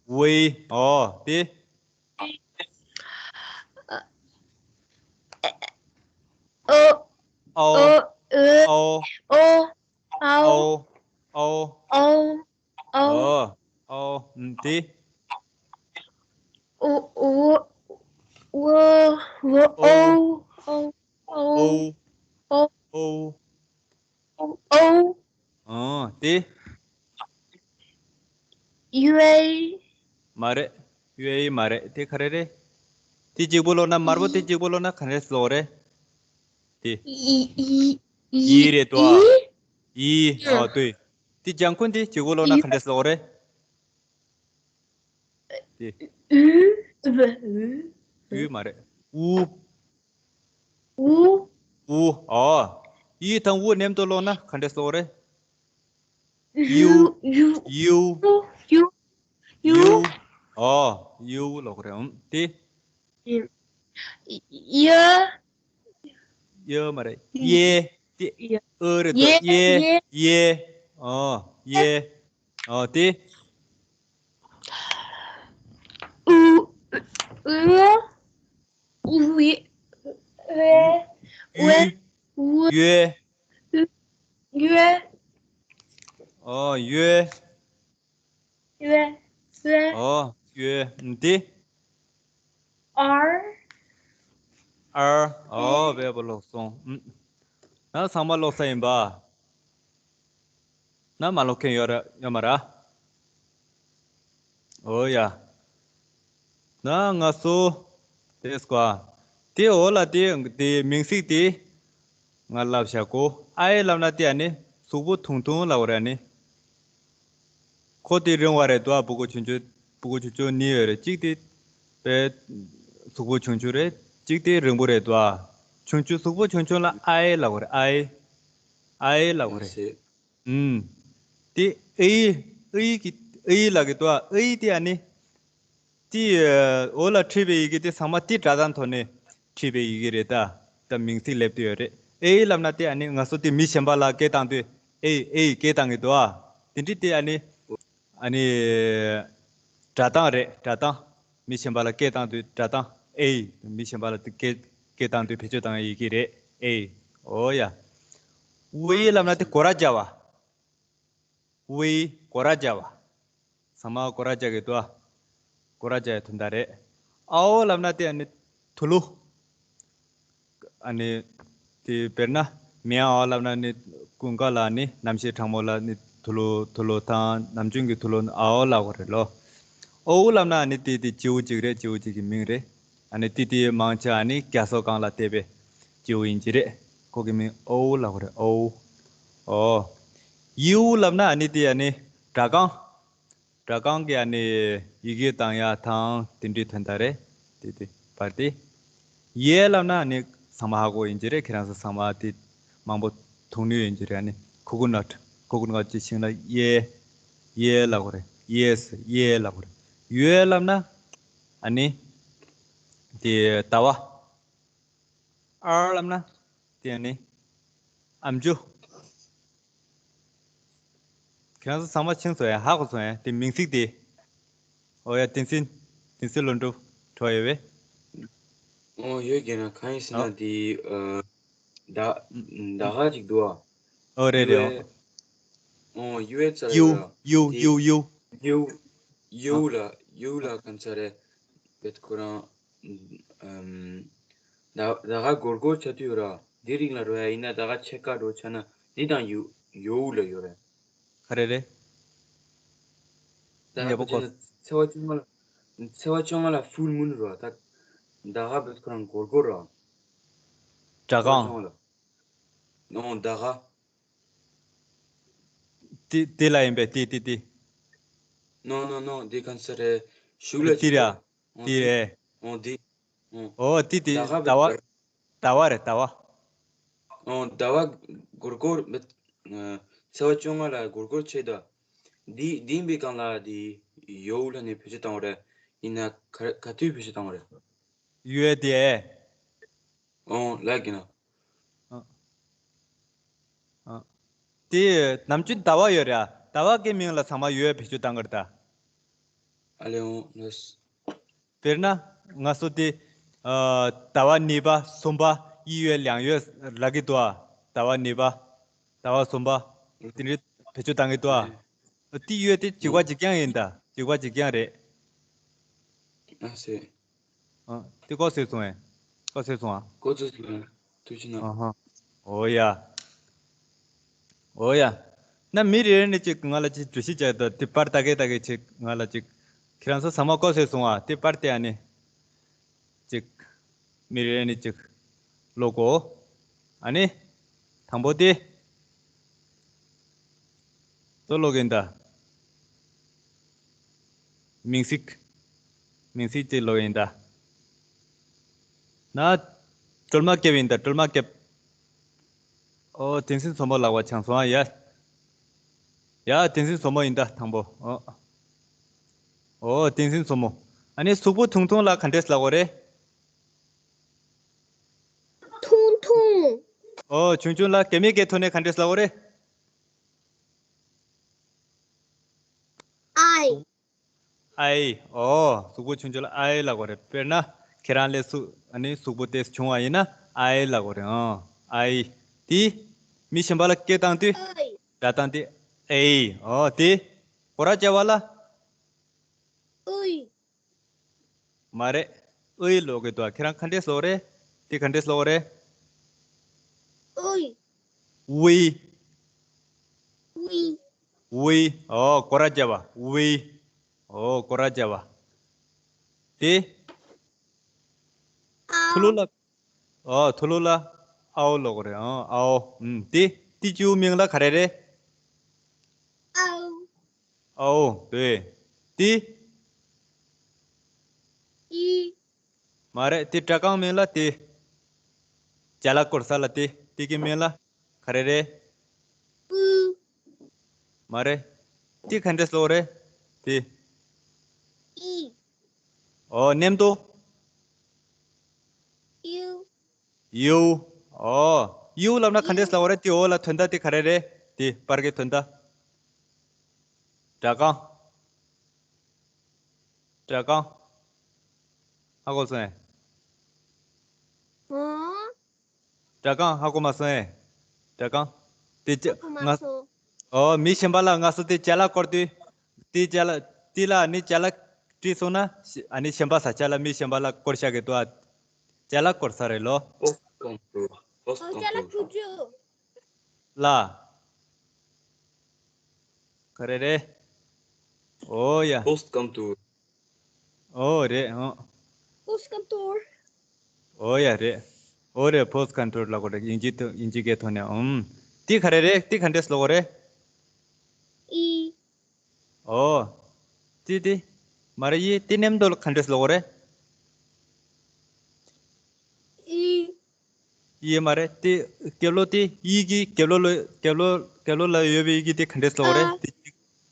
ཝེ། ཨོ། དེ། ཨ། ཨོ། ཨོ། ཨོ། ཨོ། ཨོ། ཨོ། ཨོ། ཨོ། ཨོ། ཨོ། ཨོ། ཨུམ། དེ། ཨོ། ཨོ། ཨོ། ཨོ། ཨོ། ཨོ། ཨོ། ཨོ། ཨོ། ཨོ། ཨོ། དེ། ཡུའེ། མ་རེད། ཡུའེ་མ་རེད། དེ་ག་རེ་རེད། དེ་གཅིག་པུ་ཀློག་ན། དམར་པོ་དེ་གཅིག་པུ་ཀློག་ན་ག་འདྲས་ཀློག་རེད། དེ། ཡི། ཡི། ཡི་རེད་དོ། ཡི། ཨོ། དེ། དེ་ལྗང་ཁུ་དེ་གཅིག་པུ་ཀློག་ན་ག་འདྲས་ཀློག་རེད། དེ། ཨུ། ཨུ། ཨུ་མ་རེད། ཨུ། ཨུ། ཨུ། ཨོ། ཡི་དང་ཨུ་མཉམ་དུ་ཀློག་ན་ག་འདྲས་ཀློག་རེད། ཡུ། ཡུ། ཡུ། ཡུ། ཡུ། ཡུ། ཨོ། ཡུ་ཀློག་རེད། ཨུམ། དེ། ཡ། ཡ་མ་རེད། ཡེ། དེ། ཡ། ཨོ་རེད་དོ། ཡེ། ཡེ། ཡེ། ཨོ། ཡེ། ཨོ། དེ། ཨུ། ཨུ། ཨུ། ཝེ། ཝེ། ཝེ། ཡུའེ། ཡུའེ། ཨོ། ཡུའེ། ཡུའེ། ཡུའེ། ཨོ། ཡུའེ། ཨུམ། དེ། ཨར། ཨར། ཨོ། བས་པ་ཀློག་སོང་། ཨུམ། ན་ཚང་མ་ཀློག་ཚར་ཡིན་པ། ན་མ་ཀློག་མཁན་ཡོད་ར་ཡོད་མ་ར། ཨོ་ཡ། ན་ང་ཚོ། དེ་སྐོར། དེ་འོག་ལ་དེ་དེ་མིང་ཚིག་དེ། ང་ལབ་བཞག་གོ། ཨའི་ལབ་ན་དེ་ཨ་ནི་གཟུགས་པོ་ཐུང་ཐུང་ལབ་རེད། ཨ་ནི། ཁོ་དེ་རིང་བ་རེད་དོ། ཨ། སྤུ་གུ་ཆུང་ཆུང་། སྤུ་གུ་ཆུང་ཆུང་གཉིས་ཡོད་རེད། གཅིག་དེ་དཔེ་གཟུགས་པོ་ཆུང་ཆུང་རེད། གཅིག་དེ་རིང་པོ་རེད་དོ། ཨ། ཆུང་ཆུང་གཟུགས་པོ་ཆུང་ཆུང་ལ་ཨའི་ལབ་རེད། ཨའི། ཨའི་ལབ་རེད། ཨུམ། དེ་ཨེ་ཡི་ཨེ་ཡི་གི་ཨེ་ཡི་ལབ་ཀྱི་འདུག་ཨ། ཨེ་ཡི་དེ་ཨ་ནི། དེ་འོག་ལ་བྲིས་པའི་ཡི་གེ་དེ་ཚང་མ་དེ་སྒྲ་གདངས་ཐོག་ནས་བྲིས་པའི་ཡི་གེ་རེད་ད། ད་མིང་ཚིག་སླེབས་བསྡད་ཡོད་རེད། ཨེ་ཡི་ལབ་ན་དེ་ཨ་ནི་ང་ཚོ་དེ་མི་གཞན་པ་ལ་སྐད་བཏང་དུས་ཨེ་ཡི་ཨེ་ཡི་སྐད་བཏང་གི་འདུག་ཨ། དེ་འདྲའི་དེ་ཨ་ནི། ཨ་ནི། སྒྲ་གདངས་རེད། སྒྲ་གདངས། མི་གཞན་པ་ལ་སྐད་བཏང་དུས་སྒྲ་གདངས་ཨེ་ཡི། མི་གཞན་པ་ལ་དེ་སྐད་སྐད་བཏང་དུས་བེད་སྤྱོད་བཏང་བའི་ཡི་གེ་རེད། ཨེ་ཡི། འོ་ཡ། ཝེ་ཡི་ལབ་ན་དེ་སྒོ་ར་བརྒྱབ་པ། ཝེ་ཡི་སྒོ་ར་བརྒྱབ་པ། ཚང་མ་སྒོ་ར་བརྒྱབ་ཀྱི་འདུག་ཨ། སྒོ་ར་བརྒྱབ་ཡ་དོན་དག་རེད། ཨའོ་ལབ་ན་དེ་ཨ་ནི་དུ་ལུ། ཨ་ནི། དེ་དཔེར་ན་མེ་ཨའོ་ལབ་ན་ནི་ཀུན་དགའ་ལ་ནི་རྣམ་ཤེས་གྲང་མོ་ལ་ནི་དུ་ལུ་དུ་ལུ་དང་ནམ་རྒྱུན་གྱི་དུ་ལུ་ཨའོ་ལབ་དགོས་རེད་ལོ། ཨོའུ་ལབ་ན་ཨ་ནི་དེ་དེ་བྱིའུ་གཅིག་རེད། བྱིའུ་གཅིག་གི་མིང་རེད། ཨ་ནི་དེ་དེ་མང་ཆེ་ཨ་ནི་རྒྱ་མཚོ་སྒང་ལ་བསྡད་པའི་བྱིའུ་ཡིན་གྱི་རེད། ཁོ་གི་མིང་ཨོའུ་ལབ་དགོས་རེད། ཨོའུ། ཨོ། ཡིའུ་ལབ་ན་ཨ་ནི་དེ་ཨ་ནི་སྒྲ་གང་། སྒྲ་གང་གི་ཨ་ནི་ཡི་གེ་བཏང་ཡ་དང་དེ་འདྲའི་དོན་དག་རེད། དེ་དེ་བར་དེ། ཡེ་ལབ་ན་ཨ་ནི་ཚང་མ་ཧ་གོ་ཡིན་གྱི་རེད། ཁྱེད་རང་ཚོ་ཚང་མ་དེ་མང་པོ་མཐོང་ནུས་ཡིན་གྱི་རེད། ཨ་ནི་ཁུ་ཁུ་ནཊ། ཁུ་ཁུ་ནཊ་ཅི་ཤིང་ལ་ཡེ། ཡེ་ལབ་དགོས་རེད། ཡེ་སི་ཡེ་ལབ་དགོས་རེད། ཡོ་ལབ་ན་ཨ་ནི་དེ་ཟླ་བ། ཨར་ལབ་ན་དེ་ཨ་ནི་ཨམ་ཅོག། ཁྱེད་རང་ཚོ་ཚང་མ་ཤེས་སོང་ཡ། ཧ་གོ་སོང་ཡ། དེ་མིང་ཚིག་དེ། ཨོ་ཡ། བསྟན་འཛིན། བསྟན་འཛིན་ལྷུན་གྲུབ་གྲོགས་ཡོད་པས། ཨོ་ཡོད་ཀྱི་ན། གང་ཡིན་ཟེར་ཨ། ན་དེ་ཨ། ད་ད་ཧ་ཅིག་འདུག་ཨ། ཨོ་རེད་རེད། ཡུ་ཨེ། ཨོ་ཡུ་ཨེ་ཙ་ལ་ཡུ་ཡོད་ར། ཡུ་དེ་ཡུ་ཡུ། ཡུ་ཡུ་ཨ། ལ་ཡུ་ལ་གང་ས་རེད། བེད་ཁོ་རང་ཨམ། ད་ད་ག་སྒོར་སྒོར་ཆ་དུས་ར། འདི་རིང་ལ་རོ་ཡ་ཡིན་ན་ད་ག་ཕྱེད་ཀ་འགྲོ་ཆ་ན་འདི་དང་ཡུ་ཡོའུ་ལ་ཡོད་རེད། ག་རེ་རེད། ད་ཡག་པོ་གོ། ཚེ་བ་བཅོ་ལྔ་ལ་ཚེ་བ་བཅོ་ལྔ་ལ་ཧྥུལ་མུན་རོ། ད་ད་ག་བེད་ཁོ་རང་སྒོར་སྒོར་རོ། སྒྲ་གང་། ཚེ་བ་བཅོ་ལྔ་ལ། ནོ་ད་ག་དེ་དེ་ལ་ཡིན་པས། དེ་དེ་དེ། ནོ་ནོ་ནོ། འདི་གང་ས་རེད། ཞུགས་ལ་དེ་ར། ཅིག་ཨོ་དེ་དེ་རེད། ཨོ་དེ། ཨོ། ཨོ་དེ་དེ་ཟླ་བ། ཟླ་བ་རེད། ཟླ་བ། ཨོ་ཟླ་བ་སྒོར་སྒོར་མེད། ཚེ་བ་བཅོ་ལྔ་ལ་སྒོར་སྒོར་ཆེ་ད། འདི་འདི་ཡིན་པའི་སྒང་ལ་དེ་ཡོའུ་ལ་ནས་བེད་སྤྱོད་བཏང་བ་རེད། ཡིན་ན་ག་ག་དུས་བེད་སྤྱོད་བཏང་བ་རེད། ཡོད་དེ། ཨོ་ལགས་ཀྱི་ན། ཨ། ཨ། དེ་ནམ་རྒྱུན་ཟླ་བ་ཡོད་རེད་ཨ། ཟླ་བ་གི་མིང་ལ་ཚང་མ་ཡོད་བེད་སྤྱོད་བཏང་གི་རེད་ད། ཨ་ལེ་ཨོ་ལགས། དཔེར་ན་ང་ཚོ་དེ་ཨ། ཟླ་བ་གཉིས་པ་གསུམ་པ་གཡས་གཡོན་ལྷག་གཡས་ལབ་ཀྱི་འདུག་ཨ། ཟླ་བ་གཉིས་པ། ཟླ་བ་གསུམ་པ། དེ་འདྲའི་བེད་སྤྱོད་བཏང་གི་འདུག་ཨ། དེ་ཡོད་དེ་གཅིག་པ་གཅིག་རྐྱང་ཡིན་ད། གཅིག་པ་གཅིག་རྐྱང་རེད། ཨ་སེ། ཨ། དེ་གོ་སོང་ངས། གོ་སོང་ཨ། གོ་སོང་ཨ། ཐུགས་རྗེ་གནང་། ཨ་ཧ། འོ་ཡ། འོ་ཡ། ན་མི་རེ་རེ་ནས་ཅིག་ང་ལ་ཅིག་འགྲེལ་བཤད་བྱས་ད། དེ་པར་ལྟ་གེ་ལྟ་གེ་ཅིག་ང་ལ་ཅིག་ཁྱེད་རང་ཚོ་ཚང་མ་གོ་སོང་ཨ། དེ་པར་དེ་ཨ་ནི། ཅིག་མི་རེ་རེ་ནས་ཅིག་ཀློག་གོ། ཨ་ནི། དང་པོ་དེ། ཏོ་ཀློག་གིན་ད། མིང་ཚིག་མིང་ཚིག་དེ་ཀློག་ཡིན་ད། ན། སྒྲོལ་མ་སྐྱབས་ཡིན་ད། སྒྲོལ་མ་སྐྱབས། ཨོ་བསྟན་འཛིན་མཚོ་མོ་ལག་པ་འཆང་སོང་ཨ། ཡ། ཡ་བསྟན་འཛིན་མཚོ་མོ་ཡིན་ད་དང་པོ། ཨོ། ཨོ་བསྟན་འཛིན་མཚོ་མོ། ཨ་ནི་གཟུགས་པོ་ཐུང་ཐུང་ལ་ག་འདྲས་ལབ་དགོས་རེད། ཐུང་ཐུང་། ཨོ་ཆུང་ཆུང་ལ་གད་མོ་གི་ཐོག་ནས་ག་འདྲས་ལབ་དགོས་རེད། ཨའི། ཨའི། ཨོ། གཟུགས་པོ་ཆུང་ཆུང་ལ་ཨའི་ལབ་དགོས་རེད། དཔེར་ན་ཁྱེད་རང་ལས་གཟུགས་ཨ་ནི་གཟུགས་པོ་ཏོག་ཙམ་ཆུང་བ་ཡིན་ན་ཨའི་ལབ་དགོས་རེད། ཨོ། ཨའི། དེ། མི་གཞན་པ་ལ་སྐད་བཏང་དུས། ཨའི། སྒྲ་གདངས་དེ། ཨའི། ཨོ་དེ། སྒོ་ར་བརྒྱབ་པ་ལ། ཨུའི། མ་རེད། ཨུའི་ལབ་ཀྱི་འདུག་ཁྱེད་རང་ག་འདྲས་ལབ་རེད། དེ་ག་འདྲས་ལབ་རེད། ཨུའི། ཝི། ཝི། ཝི། ཨོ་སྒོ་ར་བརྒྱབ་པ། ཝི། ཨོ་སྒོ་ར་བརྒྱབ་པ། དེ། ཨའོ། ཐུ་ལུ་ལ། ཨོ་ཐུ་ལུ་ལ་ཨའོ་ལབ་དགོས་རེད། ཨོ་ཨའོ། ཨུམ། དེ་དེ་བྱིའུ་མིང་ལ་ག་རེ་རེད། ཨའོ། ཨའོ་དེ། དེ། ཨི། མ་རེད། དེ་སྒྲ་གང་མིང་ལ་དེ། ཅ་ལག་སྐོར་ས་ལ་དེ་དེ་གི་མིང་ལ་ག་རེ་རེད། ཨུ། མ་རེད། དེ་ག་འདྲས་ལབ་དགོས་རེད། དེ། ཨི། ཨོ་མཉམ་དུ། ཡུ། ཡུ། ཨོ། ཡུ་ལབ་ན་ག་འདྲས་ལབ་དགོས་རེད། དེ་འོ་ལ་དོན་དག་དེ་ག་རེ་རེད། དེ་པར་གྱི་དོན་དག་སྒྲ་གང་། སྒྲ་གང་། ཧ་གོ་སོང་ངས། ཨོ། སྒྲ་གང་ཧ་གོ་མ་སོང་ངས། སྒྲ་གང་། དེ་ཅ་ཧ་གོ་མ་ང་སོང་། ཨོ་མི་གཞན་པ་ལ་ང་ཚོ་དེ་ཅ་ལག་བསྐུར་དུས། དེ་ཅ་ལག་དེ་ལ་ནི་ཅ་ལག་བྲིས་སོང་ན་ཤ་ཨ་ནི་གཞན་པ་ས་ཆ་ལ་མི་གཞན་པ་ལ་བསྐུར་བཞག་གི་འདུག་ཨ། ཅ་ལག་བསྐུར་ས་རེད་ལོ། Post control. Post ཨོ་ཅ་ལག་control. བྲིས་རྒྱུ། ལ། ག་རེ་རེད། ཨོ་ཡ། Post control. ཨོ་རེད་ཨོ། Post control. ཨོ་ཡ་རེད། ཨོ་རེད། Post control ལབ་དགོས་རེད། དབྱིན་ཇི་ཐོ་དབྱིན་ཇི་སྐད་ཐོག་ནས་ཨུམ། དེ་ག་རེ་རེད། དེ་ག་འདྲས་ལབ་དགོས་རེད། ཨི། ཨོ། དེ་དེ། མ་རེད་ཡི་དེ་མཉམ་དུ་ག་འདྲས་ལབ་དགོས་རེད། ཨི། ཡེ་མ་རེད། དེ་རྒྱབ་ལོགས་དེ་ཡི་གེ་རྒྱབ་ལོགས་ལ་རྒྱབ་ལོགས་རྒྱབ་ལོགས་ལ་ཡོད་པའི་ཡི་གེ་དེ་ག་འདྲས་ལབ་དགོས་རེད། ཨ། དེ་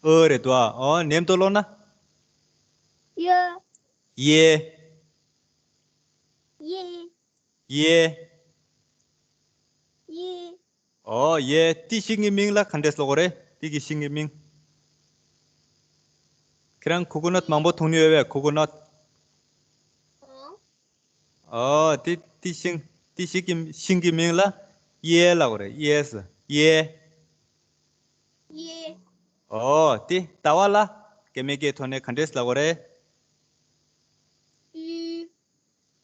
ཨོ་རེད་དོ། ཨོ་མཉམ་དུ་ཀློག་ན། ཡ། ཡེ། ཡེ། ཡེ། ཡེ། ཨོ་ཡེ། དེ་ཤིང་གི་མིང་ལ་ག་འདྲས་ལབ་དགོས་རེད། དེ་གི་ཤིང་གི་མིང་། ཁྱེད་རང་ཀོ་ཀོ་ནཊ་མང་པོ་འཐུང་མྱོང་ཡོད་པས། ཀོ་ཀོ་ནཊ། ཨོ། ཨོ་དེ་དེ་ཤིང་དེ་ཤིང་གི་ཤིང་གི་མིང་ལ་ཡེ་ལབ་དགོས་རེད། ཡེ་སི་ཡེ། ཡེ། ཨོ་དེ་ཟླ་བ་ལ་སྐྱེ་མེད་སྐྱེ་ཐོག་ནས་ག་འདྲས་ལབ་དགོས་རེད། ཡུ།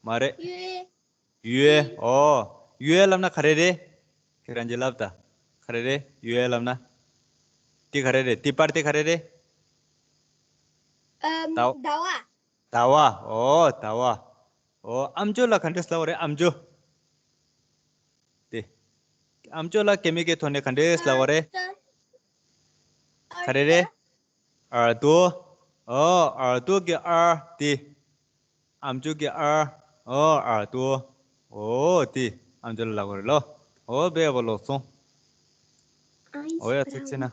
མ་རེད། ཡུ། ཡུའེ། ཨོ། ཡུའེ་ལབ་ན་ག་རེ་རེད། ཁྱེད་རང་གིས་ལབ་དང་། ག་རེ་རེད། ཡུའེ་ལབ་ན། དེ་ག་རེ་རེད། དེ་པར་དེ་ག་རེ་རེད། ཨམ། ཟླ་བ། ཟླ་བ། ཟླ་བ། ཨོ་ཟླ་བ། ཨོ་ཨམ་ཅོག་ལ་ག་འདྲས་ལབ་དགོས་རེད། ཨམ་ཅོག་དེ། ཨམ་ཅོག་ལ་སྐྱེ་མེད་སྐྱེ་ཐོག་ནས་ག་འདྲས་ལབ་དགོས་རེད། ག་རེ་རེད། ཨར་ཏོ། ཨོ་ཨར་ཏོ་གི་ཨར་དེ། ཨམ་ཅོག་གི་ཨར། ཨོ་ཨར་ཏོ། ཨོ་དེ་ཨམ་ཅོག་ལ་ལབ་དགོས་རེད་ལོ། ཨོ་དཔེ་བ་ལོ་སོང་། ཨོ་ཡ་ཚིག་ཆེ་ན།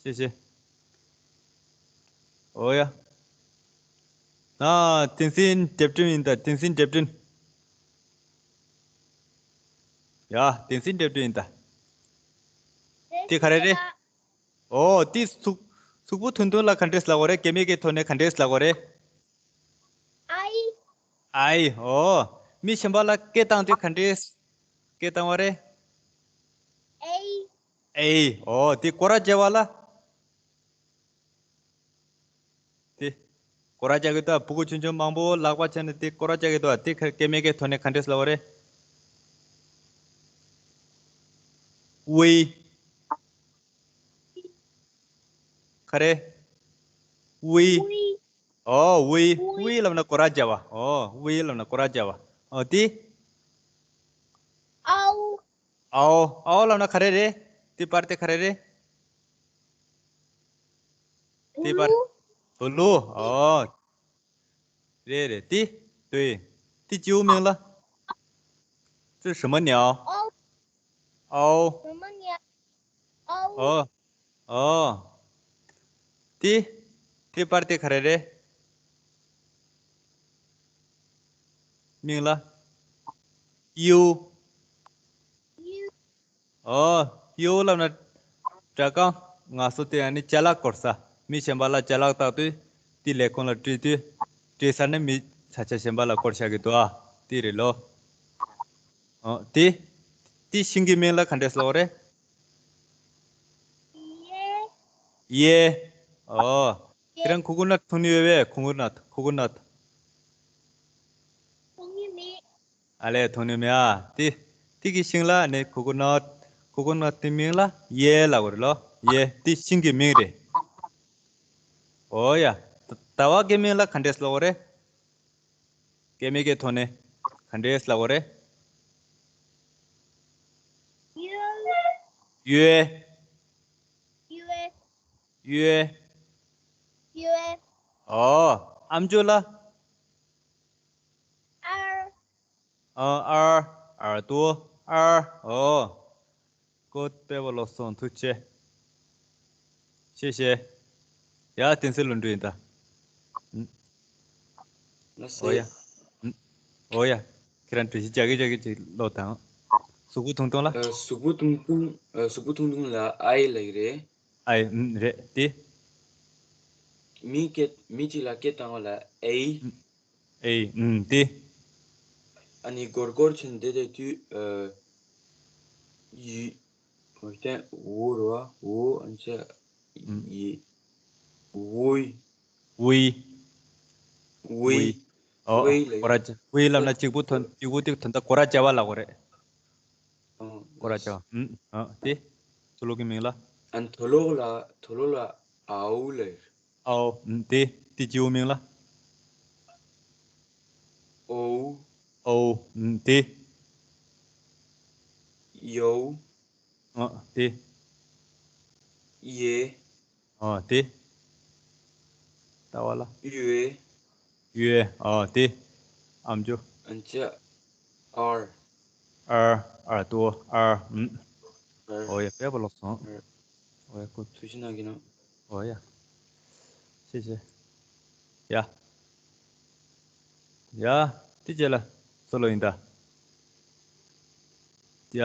ཤེས་ཤེས། ཨོ་ཡ། ན་བསྟན་འཛིན་འདེབས་སྒྲོན་ཡིན་ད། བསྟན་འཛིན་འདེབས་སྒྲོན། ཡ་བསྟན་འཛིན་འདེབས་སྒྲོན་ཡིན་ད། དེ་ག་རེ་རེད། ཨོ་དེ་གཟུགས་གཟུགས་པོ་ཐུང་ཐུང་ལ་ག་འདྲས་ལབ་དགོས་རེད། སྐྱེ་མེད་ཀྱི་ཐོག་ནས་ག་འདྲས་ལབ་དགོས་རེད། ཨའི། ཨའི། ཨོ། མི་གཞན་པ་ལ་སྐད་བཏང་དུས་ག་འདྲས་སྐད་བཏང་བ་རེད། ཨེ། ཨེ། ཨོ་དེ་སྐོར་ར་རྒྱག་པ་ལ། དེ། སྐོར་ར་རྒྱག་གི་འདུག་ཕྲུ་གུ་ཆུང་ཆུང་མང་པོ་ལག་པ་འཆང་ནས་དེ་སྐོར་ར་རྒྱག་གི་འདུག་དེ་ག་སྐད་མེད་ཀྱི་ཐོག་ནས་ག་འདྲས་ལབ་པ་རེད། ཝི། ག་རེ། ཝི། ཝི། ཨོ་ཝི། ཝི། ཝི་ལབ་ན་སྐོར་ར་རྒྱག་པ། ཨོ་ཝི་ལབ་ན་སྐོར་ར་རྒྱག་པ། ཨོ་དེ། ཨའོ། ཨའོ། ཨའོ་ལབ་ན་ག་རེ་རེད། དེ་པར་དེ་ག་རེ་རེད། དེ་པར། ཨུ་ལུ། ཨོ། རེད་རེད། དེ། དེ། དེ་སྤྱི་བོ་མིང་ལ། 这什么鸟？ ཨའོ། ཨའོ། 什么鸟？ ཨའོ། ཨོ། ཨོ། དེ། དེ་པར་དེ་ག་རེ་རེད། མིང་ལ། ཡུ། ཡུ། ཨོ། ཡུ་ལབ་ན། སྒྲ་གང་། ང་ཚོ་དེ་ཡང་ནི་ཅ་ལག་སྐོར་ས། མི་གཞན་པ་ལ་ཅ་ལག་བཏགས་དུས། དེ་ལས་ཁུངས་ལ་སྤྲད་དུས། སྤྲད་ས་ནི་མི་ས་ཆ་གཞན་པ་ལ་སྐོར་བཞག་གི་འདུག་ཨ། དེ་རེད་ལོ། ཨོ་དེ། དེ་ཤིང་གི་མིང་ལ་ག་འདྲས་ལབ་དགོས་རེད། ཡེ། ཡེ། ཨོ། ཁྱེད་རང་ཀོ་ཀོ་ནཊ་འཐུང་མྱོང་ཡོད་པས། ཀོ་ཀོ་ནཊ། ཀོ་ཀོ་ནཊ། འཐུང་མྱོང་མེད། ཨ་ལས་འཐུང་མྱོང་མེད་ཨ། དེ། དེ་གི་ཤིང་ལ་ནི་ཀོ་ཀོ་ནཊ། ཀོ་ཀོ་ནཊ་དེ་མིང་ལ་ཡེ་ལབ་དགོས་རེད་ལོ། ཡེ། དེ་ཤིང་གི་མིང་རེད། ཨོ་ཡ། ཟླ་བ་གི་མིང་ལ་ག་འདྲས་ལབ་དགོས་རེད། སྐད་མེད་ཀྱི་ཐོག་ནས་ག་འདྲས་ལབ་དགོས་རེད། ཡུའེ། ཡུའེ། ཡུའེ། ཨོ། ཨམ་ཅོག་ལ། ཨར། ཨ་ཨར། ཨར་ཏོ། ཨར། ཨོ། ཀོ་དཔེ་བ་ལོ་སོང་། ཐུགས་རྗེ་ཆེ། ཤེས་ཤེས། ཡ་བསྟན་འཛིན་ལོ་འགྲོ་ཡིན་ད། ལ་ཨོ་ཡ། སེ། ཨོ་ཡ། ཁྱེད་རང་གྲོས་གཞི་རྒྱག་གི་རྒྱག་གི་ཅིག་ཀློག་དང་། གཟུགས་པོ་ཐུང་ཐུང་ལ། ཨ་གཟུགས་པོ་ཐུང་ཐུང་ཨ་གཟུགས་པོ་ཐུང་ཐུང་ལ་ཨའི་ལབ་ཀྱི་རེད། ཨའི་ཨུམ་རེད་དེ། མི་སྐད་མི་གཅིག་ལ་སྐད་བཏང་བ་ལ་ཨེ། ཨུམ་ཨེ་ཨུམ་དེ། ཨ་ནི་སྒོར་སྒོར་ཕྱིན་བསྡད་བསྡད་དུས་ཨ་ཡི་འོ་བསྟན་འོ་རོ་འོ་ཨན་ཅ་ཨུམ་ཡི་འོ་ཡི། ཝི། ཝི། ཝི། ཨོ། ཝི་ལ། སྐོར་ར་བྱ། ཝི་ལབ་ན་གཅིག་པུ་ཐོན་གཅིག་པུ་ཏིག་ཐོན་ད་སྐོར་ར་བྱ་བ་ལ་གོ་རེད། ཨོ། སྐོར་ར་བྱ་བ། ཨུམ། ཨོ། དེ། དུ་ལོག་གི་མིང་ལ། ཨན་དུ་ལོག་ལ་དུ་ལོག་ལ་ཨའུ་ལེར། ཨའོ། ཨུམ། དེ། དེ་སྤྱི་བོ་མིང་ལ། ཨོའུ། ཨོའུ། ཨུམ། དེ། ཡའུ། ཨོ། དེ། ཡེ། ཨོ། དེ། ལྟ་བ་ལ། ཡུའེ། ཡུའེ། ཨོ། དེ། ཨམ་ཅོ། ཨན་ཅ། ཨར། ཨར། ཨར་ཏོ། ཨར། ཨུམ། ཨར། ཨོ་ཡ། དཔེ་པོ་ལོག་སོང་། ཨར། ཨོ་ཡ། ཀུ། ཐུགས་རྗེ་གནང་གི་ན། ཨོ་ཡ། ཤེས་ཤེས། ཡ། ཡ། དེ་རྗེས་ལ་སོ་ལོ་ཡིན་ད། ཡ།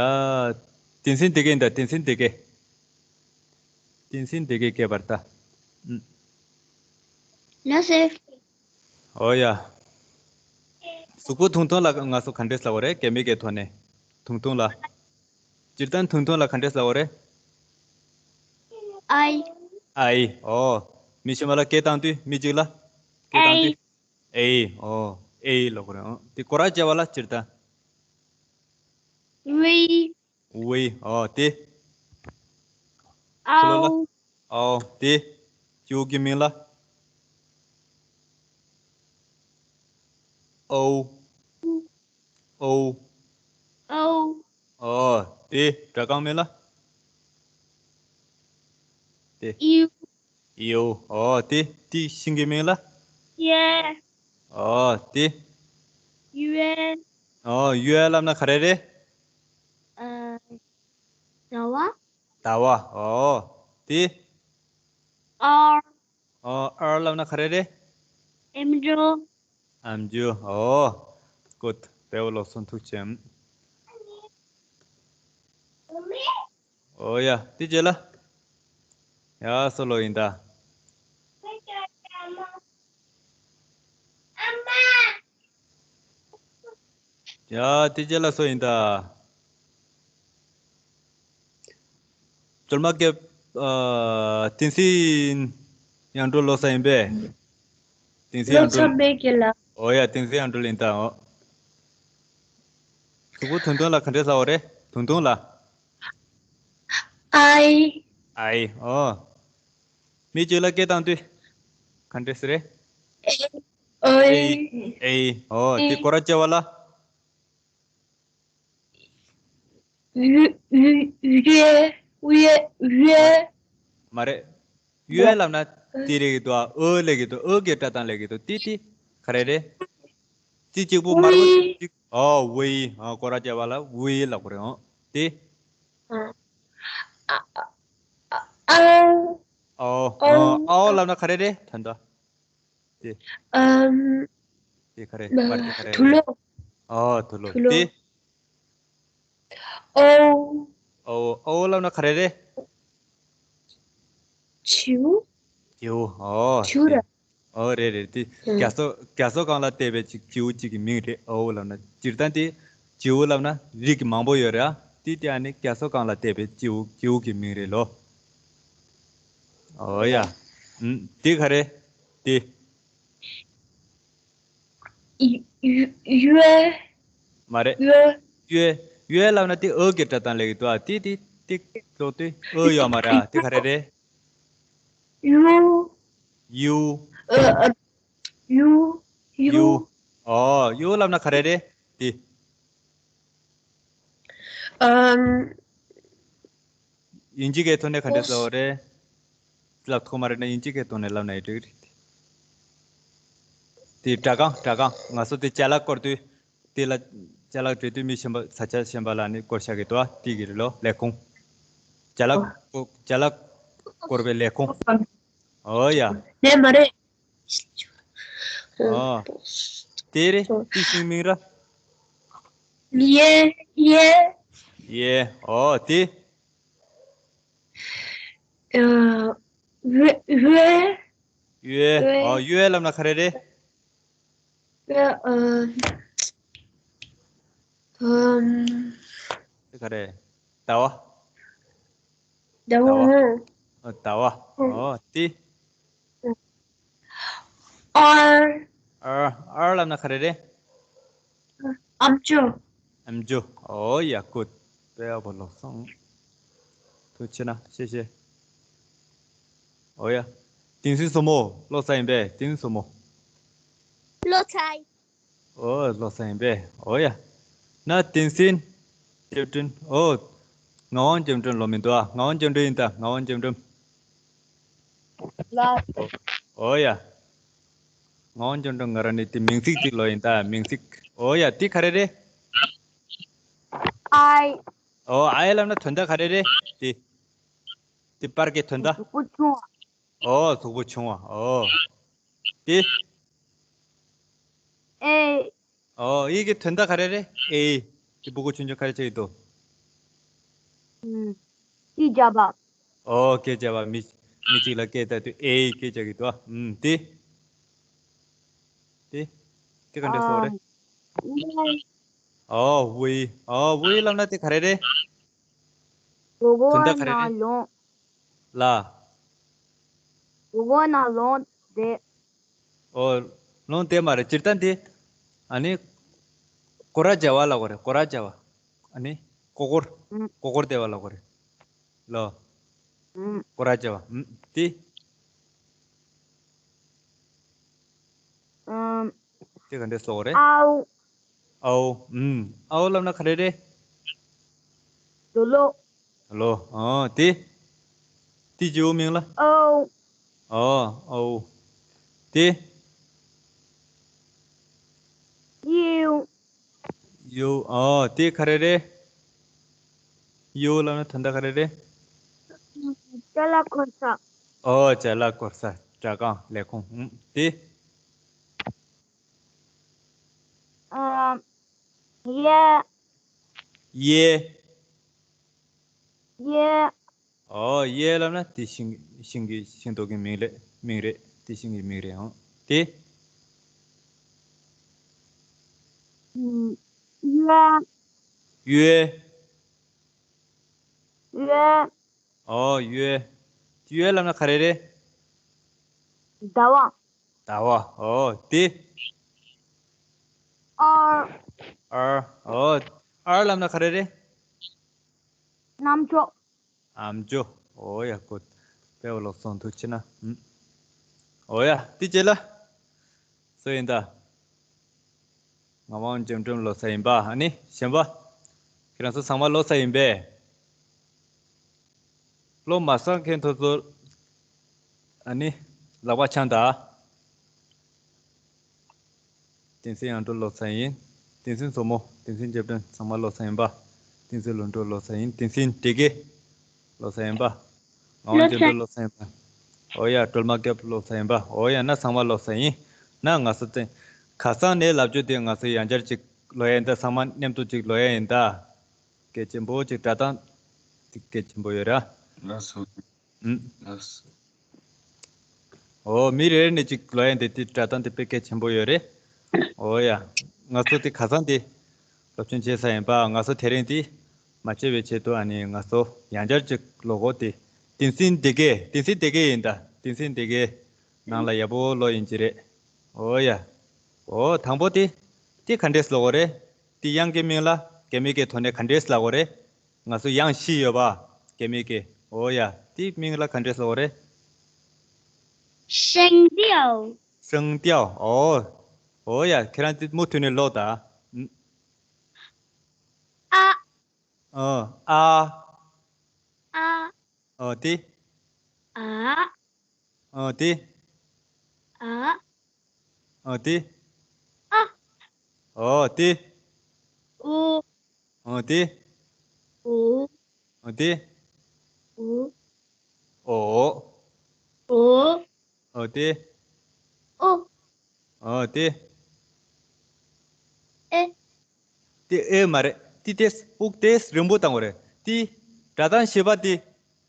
བསྟན་འཛིན་བདེ་དགེ་ཡིན་ད། བསྟན་འཛིན་བདེ་དགེ། བསྟན་འཛིན་བདེ་དགེ་སྐད་པར་ད། ཨུམ། ལགས་སེ། ཨོ་ཡ། གཟུགས་པོ་ཐུང་ཐུང་ལ་ང་ཚོ་ག་འདྲས་ལབ་དགོས་རེད། སྐད་མིག་གི་ཐོག་ནས། ཐུང་ཐུང་ལ། སྤྱིར་བཏང་ཐུང་ཐུང་ལ་ག་འདྲས་ལབ་དགོས་རེད། ཨའི། ཨའི། ཨོ། མི་གཞན་པ་ལ་སྐད་བཏང་དུས་མི་གཅིག་ལ། སྐད་བཏང་དུས། ཨེ། ཨོ། ཨེ་ལབ་དགོས་རེད། ཨོ། དེ་སྐོར་ར་བྱ་བ་ལ་སྤྱིར་བཏང་། ཝི། ཝི། ཨོ། དེ། ཨའོ། ཨའོ། དེ། སྤྱི་བོ་གི་མིང་ལ། ཨོའུ། ཨོའུ། ཨོའུ། ཨོ། དེ། སྒྲ་གང་མིང་ལ། དེ། ཡུ། ཡུ། ཨོ། དེ། དེ་ཤིང་གི་མིང་ལ། ཡེ། ཨོ། དེ། ཡུའེ། ཨོ། ཡུའེ་ལབ་ན་ག་རེ་རེད། ཨ། ཟླ་བ། ཟླ་བ། ཨོ། དེ། ཨར། ཨོ། ཨར་ལབ་ན་ག་རེ་རེད། ཨེམ་ཇོ། ཨམ་ཇོ། ཨོ། ཀུད། དཔེ་པོ་ལོག་སོང་། ཐུགས་རྗེ་ཆེ། ཨོ་ཡ། དེ་རྗེས་ལ། ཡ་སོ་ལོ་ཡིན་ད། ཡ། དེ་རྗེས་ལ་སོ་ཡིན་ད། ཅོལ་མ་སྐད། ཨ། བསྟན་འཛིན་དབྱངས་སྒྲོལ་ལོ་གསར་ཡིན་པས། བསྟན་འཛིན་ལོ་དབྱངས་སྒྲོལ། གསར་པའི་སྐད་ལ། ཨོ་ཡ། བསྟན་འཛིན་དབྱངས་སྒྲོལ་ཡིན་ད། ཨོ། གཟུགས་པོ་ཐུང་ཐུང་ལ་ག་འདྲས་ལབ་དགོས་རེད། ཐུང་ཐུང་ལ། ཨའི། ཨའི། ཨོ། མི་གཅིག་ལ་སྐད་བཏང་དུས་ག་འདྲས་ཟེར་རེད། ཨེ། ཨོའི། ཨེ། ཨོ། དེ་སྐོར་ར་བྱ་བ་ལ། ཡུ། ཡུ། ཡུའེ། ཡུའེ། ཡུའེ། མ་རེད། ཡུའེ་ལབ་ན་དེ་རེད་ཀྱི་འདུག་ཨ། ཨོ་ལབ་ཀྱི་འདུག་ཨོ་གི་སྒྲ་གདངས་ལབ་ཀྱི་འདུག་དེ་དེ་ག་རེ་རེད། དེ་གཅིག་པུ་དམར་པོ་ཝི། གཅིག་ཨོ། ཝི། ཨ། སྐོར་ར་བྱ་བ་ལ་ཝི་ལབ་དགོས་རེད། ཨོ། དེ། ཨ། ཨ། ཨ། ཨའོ། ཨའོ། ཨའོ་ལབ་ན་ག་རེ་རེད། ད་ལྟ། དེ། ཨམ། དེ་ག་རེ། མ། དམར་དེ་ག་རེ། དུ་ལོ། ཨོ། དུ་ལོ། དུ་ལོ། དེ། ཨོའུ། ཨོའུ། ཨོའུ་ལབ་ན་ག་རེ་རེད། བྱིའུ། བྱིའུ། ཨོ། བྱིའུ་ར། དེ། ཨོ། རེད་རེད། དེ་ཨང་། རྒྱ་མཚོ། རྒྱ་མཚོ་སྒང་ལ་བལྟས་པའི་ཅིག་བྱིའུ་གཅིག་གི་མིང་རེད། ཨོའུ་ལབ་ན། སྤྱིར་བཏང་དེ་བྱིའུ་ལབ་ན་རིགས་ཀྱི་མང་པོ་ཡོད་རེད་ཨ། དེ་དེ་ཨ་ནི་རྒྱ་མཚོ་སྒང་ལ་བལྟས་པའི་བྱིའུ། བྱིའུ་གི་མིང་རེད་ལོ། ཨོ་ཡ། ཨུམ། དེ་ག་རེ། དེ། ཡུ། ཡུ། ཡུའེ། མ་རེད། ཡུའེ། ཡུའེ། ཡུའེ་ལབ་ན་དེ་ཨོ་གི་སྒྲ་གདངས་ལབ་ཀྱི་འདུག་ཨ། དེ་དེ་དེ་ཀློག་དུས་ཨོ་ཡོད་མ་རེད་ཨ། དེ་ག་རེ་རེད། ཡུ། ཡུ། ཨ། ཨ། ཡུ། ཡུ། ཡུ། ཨོ། ཡུ་ལབ་ན་ག་རེ་རེད། དེ། ཨམ། དབྱིན་ཇི་སྐད་ཐོག་ནས་ག་འདྲས་ལབ་པ་རེད། ལབ་ཐུབ་མ་རེད་ན་དབྱིན་ཇི་སྐད་ཐོག་ནས་ལབ་ན་ཡང་འགྲིག་གི་རེད། དེ་སྒྲ་གདངས། སྒྲ་གདངས། ང་ཚོ་དེ་ཅ་ལག་སྐོར་དུས། དེ་ལ་ཅ་ལག་སྤྲད་དུས་མི་གཞན་པ། ས་ཆ་གཞན་པ་ལ་ནི་སྐོར་བཞག་གི་འདུག་ཨ། དེ་གི་རེད་ལོ། ལས་ཁུངས། ཅ་ལག་ཨོ། ཅ་ལག་བསྐོར་བའི་ལས་ཁུངས། ཨོ་ཡ། ལས་མ་རེད། ཨོ། དེ་རེད། དེ་ཤིང་མིང་ར། ཡེ། ཡེ། ཡེ། ཨོ་དེ། ཨ། ཝེ། ཝེ། ཡོའེ། ཝེ། ཨོ་ཡོའེ་ལབ་ན་ག་རེ་རེད། ཝེ། ཨ། ཨམ། དེ་ག་རེ། ཟླ་བ། ཟླ་བ། ཟླ་བ། ཨ། ཟླ་བ། ཨོ་དེ། ཨར། ཨར། ཨར་ལབ་ན་ག་རེ་རེད། ཨམ་ཅོག་ཨམ་ཅོག་ཨོ་ཡ་ཀུད། དཔེ་ཡག་པོ་ལོག་སོང་། ཐུགས་རྗེ་ཆེ་ན་ཤེས་ཤེས། ཨོ་ཡ། དེང་སང་སོ་མོ་ལོ་ཙཱ་ཡིན་པས། དེང་སང་སོ་མོ། ལོ་ཙཱ། ཨོ་ལོ་ཙཱ་ཡིན་པས། ཨོ་ཡ། ན་དེང་སང་། སྐྱབས་མགོན། ཨོ། ངག་དབང་སྐྱབས་མགོན་ལོ་མི་འདུག་ཨ། ངག་དབང་སྐྱབས་མགོན་ཡིན་ད། ངག་དབང་སྐྱབས་མགོན། ལ། ཨོ་ཡ། ངག་དབང་སྐྱབས་མགོན་ང་རང་ནི་དེ་མིང་ཚིག་ཅིག་ལོ་ཡིན་ད། མིང་ཚིག་ཨོ་ཡ། དེ་ག་རེ་རེད། ཨའི། ཨོ་ཨའི་ལབ་ན་དོན་དག་ག་རེ་རེད། དེ། དེ་པར་གྱི་དོན་དག་གཟུགས་པོ་ཆུང་བ། ཨོ་གཟུགས་པོ་ཆུང་བ། ཨོ། དེ། ཨེ། ཨོ་ཨེ་གི་དོན་དག་ག་རེ་རེད། ཨེ། དེ་སྤུ་གུ་ཆུང་ཆུང་ག་རེ་བྱེད་ཀྱི་འདུག་ཨུམ། སྐད་རྒྱབ་པ། ཨོ་སྐད་རྒྱབ་པ། མི་མི་གཅིག་ལ་སྐད་བཏང་དུས་ཨེ་སྐད་རྒྱག་གི་འདུག་ཨ། ཨུམ། དེ། དེ། དེ་ག་འདྲ་སོགས་རེད། ཨ། ཨོ་ཝེ། ཨོ་ཝེ་ལབ་ན་དེ་ག་རེ་རེད། གོ་གོ་དོན་དག་ག་རེ་རེད། ན་ལོང་། ལ། གོ་གོ་ན་ལོང་དེ། ཨོ། ལོང་དེ་མ་རེད། སྤྱིར་བཏང་དེ། ཨ་ནི། སྐོར་ར་རྒྱབ་པ་ལབ་དགོས་རེད། སྐོར་ར་རྒྱབ་པ། ཨ་ནི། ཀོ་ཀོར། ཨུམ། ཀོ་ཀོར་དེ་བ་ལབ་དགོས་རེད། ལོ། ཨུམ། སྐོར་ར་རྒྱབ་པ། ཨུམ། དེ། ཨུམ། དེ་ག་འདྲས་སོགས་རེད། ཨའོ། ཨའོ། ཨུམ། ཨའོ་ལབ་ན་ག་རེ་རེད། ལོ་ལོ། ལོ། ཨོ་དེ། དེ་ཇིའུ་མིང་ལ། ཨའོ། ཨོ་ཨའོ། དེ། ཡིའུ། ཡིའུ། ཨོ་དེ་ག་རེ་རེད། ཡིའུ་ལབ་ན་དོན་དག་ག་རེ་རེད། ཅ་ལག་འཁོར་ས། ཨོ་ཅ་ལག་འཁོར་ས། སྦྲག་ཁང་ལས་ཁུངས། ཨུམ། དེ། ཨ། ཡེ། ཡེ། ཡེ། ཨོ་ཡེ་ལབ་ན་དེ་ཤིང་ཤིང་གི་ཤིང་ཏོག་གི་མིང་རེད། མིང་རེད། དེ་ཤིང་གི་མིང་རེད་ཨང་། དེ། ཨུམ། ཡོ། ཡོ། ཡོ། ཨོ་ཡོ། ཡོ་ལབ་ན་ག་རེ་རེད། ཟླ་བ། ཟླ་བ། ཨོ་དེ། ཨར། ཨར། ཨོ་ཨར་ལབ་ན་ག་རེ་རེད། རྣམ་ཅོག་ཨམ་ཅོག་ཨོ་ཡ་ཀོ། དཔེ་བ་ལོག་སོང་། ཐུགས་རྗེ་ཆེ་ན། ཨུམ། ཨོ་ཡ་དེ་རྗེས་ལ། སུ་ཡིན་ད། ངག་དབང་འཇམ་དྲུང་ལོ་ཙཱ་ཡིན་པ། ཨ་ནི་གཞན་པ། ཁྱེད་རང་ཚོ་ཚང་མ་ལོ་ཙཱ་ཡིན་པས། ལོ་མ་སང་མཁན་ཚོ་ཚོ། ཨ་ནི། ལག་པ་འཆང་དང་། བསྟན་འཛིན་དབྱངས་སྒྲོལ་ལོ་ཙཱ་ཡིན། བསྟན་འཛིན་མཚོ་མོ། བསྟན་འཛིན་འཇམ་དྲུང་ཚང་མ་ལོ་ཙཱ་ཡིན་པ། བསྟན་འཛིན་ལྷུན་གྲུབ་ལོ་ཙཱ་ཡིན། བསྟན་འཛིན་བདེ་དགེ་ལོ་ཙཱ་ཡིན་པ། ངག་དབང་འཇམ་དྲུང་ལོ་ཙཱ་ཡིན་པ། ཨོ་ཡ་སྒྲོལ་མ་སྐྱབས་ལོ་ཙཱ་ཡིན་པ། ཨོ་ཡ་ན་ཚང་མ་ལོ་ཙཱ་ཡིན། ན་ང་ཚོ་ཚེ། ཁ་སང་ནས་ལབ་རྒྱུ་དེ་ང་ཚོ་ཡང་བསྐྱར་ཅིག་ལོ་ཡ་ཡིན་ད། ཚང་མ་མཉམ་དུ་ཅིག་ལོ་ཡ་ཡིན་ད། གལ་ཆེན་པོ་ཅིག་སྒྲ་གདངས་དེ་གལ་ཆེན་པོ་ཡོད་ར། ལགས་སོ། ཨུམ། ལགས་སོ། ཨོ་མི་རེ་རེ་ནས་ཅིག་ལོ་ཡ་འདི་དེ་སྒྲ་གདངས་དེ་དཔེ་གལ་ཆེན་པོ་ཡོད་རེད། ཨོ་ཡ། ང་ཚོ་དེ་ཁ་སང་དེ་སློབ་སྦྱོང་བྱས་ཚར་ཡིན་པ། ང་ཚོ་དེ་རིང་དེ་མ་བྱས་པའི་ཆེད་དུ་ཨ་ནི་ང་ཚོ་ཡང་བསྐྱར་ཅིག་ལོ་གོ་དེ། བསྟན་འཛིན་བདེ་དགེ། བསྟན་འཛིན་བདེ་དགེ་ཡིན་ད། བསྟན་འཛིན་བདེ་དགེ་ནང་ལ་ཡག་པོ་ལོ་ཡིན་གྱི་རེད། ཨོ་ཡ། ཨོ་དང་པོ་དེ། དེ་ག་འདྲས་ལོ་གོ་རེད། དེ་དབྱངས་ཀྱི་མིང་ལ་རྒྱ་མི་གི་ཐོག་ནས་ག་འདྲས་ལབ་དགོས་རེད། ང་ཚོ་དབྱངས་བཞི་ཡོད་པ། རྒྱ་མི་གི། ཨོ་ཡ། དེ་མིང་ལ་ག་འདྲས་ལབ་དགོས་རེད། 声调། 声调། ཨོ། ཨོ་ཡ། ཁྱེད་རང་དེ་མུ་མཐུད་ནས་ཀློག་དང་། 啊། ཨོ། ཨ། ཨ། ཨོ་དེ། 啊། ཨོ་དེ། 啊། 啊། ཨོ་དེ། 啊། ཨོ་དེ། 哦。 ཨོ་དེ། 哦。 ཨོ་དེ། 哦。 ཨོ། ཏེ། ཨོ། ཨོ་ཏེ། ཨེ། ཏེ་ཨེ་མ་རེད། ཏི་ཏེས་དབུགས་ཏེས་རིང་པོ་བཏང་བ་རེད། ཏི། སྒྲ་གདངས་བཞི་པ་ཏི།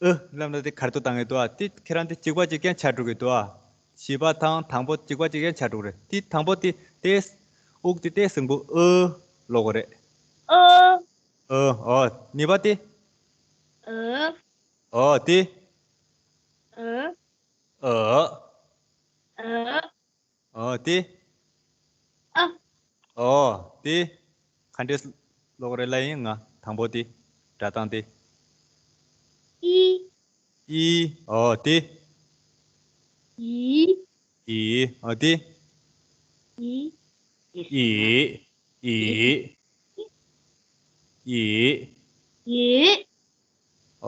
ཨེ་ལབ་ན་ཏི་གར་དུ་བཏང་གི་འདུག་ཨ། ཏི་ཁྱེད་རང་ཏི་གཅིག་པ་གཅིག་རྐྱང་ཆགས་འགྲོ་གི་འདུག་ཨ། བཞི་པ་དང་དང་པོ་གཅིག་པ་གཅིག་རྐྱང་ཆགས་འགྲོ་གི་རེད། ཏི་དང་པོ་ཏི་ཏེས། དབུགས་ཏི་ཏེས་རིང་པོ་ཨེ་ལོག་གི་རེད། ཨོ། ཨོ། ཨོ། གཉིས་པ་ཏི། ཨོ། ཨོ་ཏི། ཨོ། ཨོ། ཨོ། ཨོ་ཏི། ཨ། ཨོ་ཏི། ག་འདྲས་ལོག་རེད་ལ་ཡིན་ང་དང་པོ་ཏི། སྒྲ་གདངས་ཏི། ཨི། ཨི། ཨོ་ཏི། ཨི། ཨི། ཨོ་ཏི། ཨི། ཨི། ཨི། ཨི།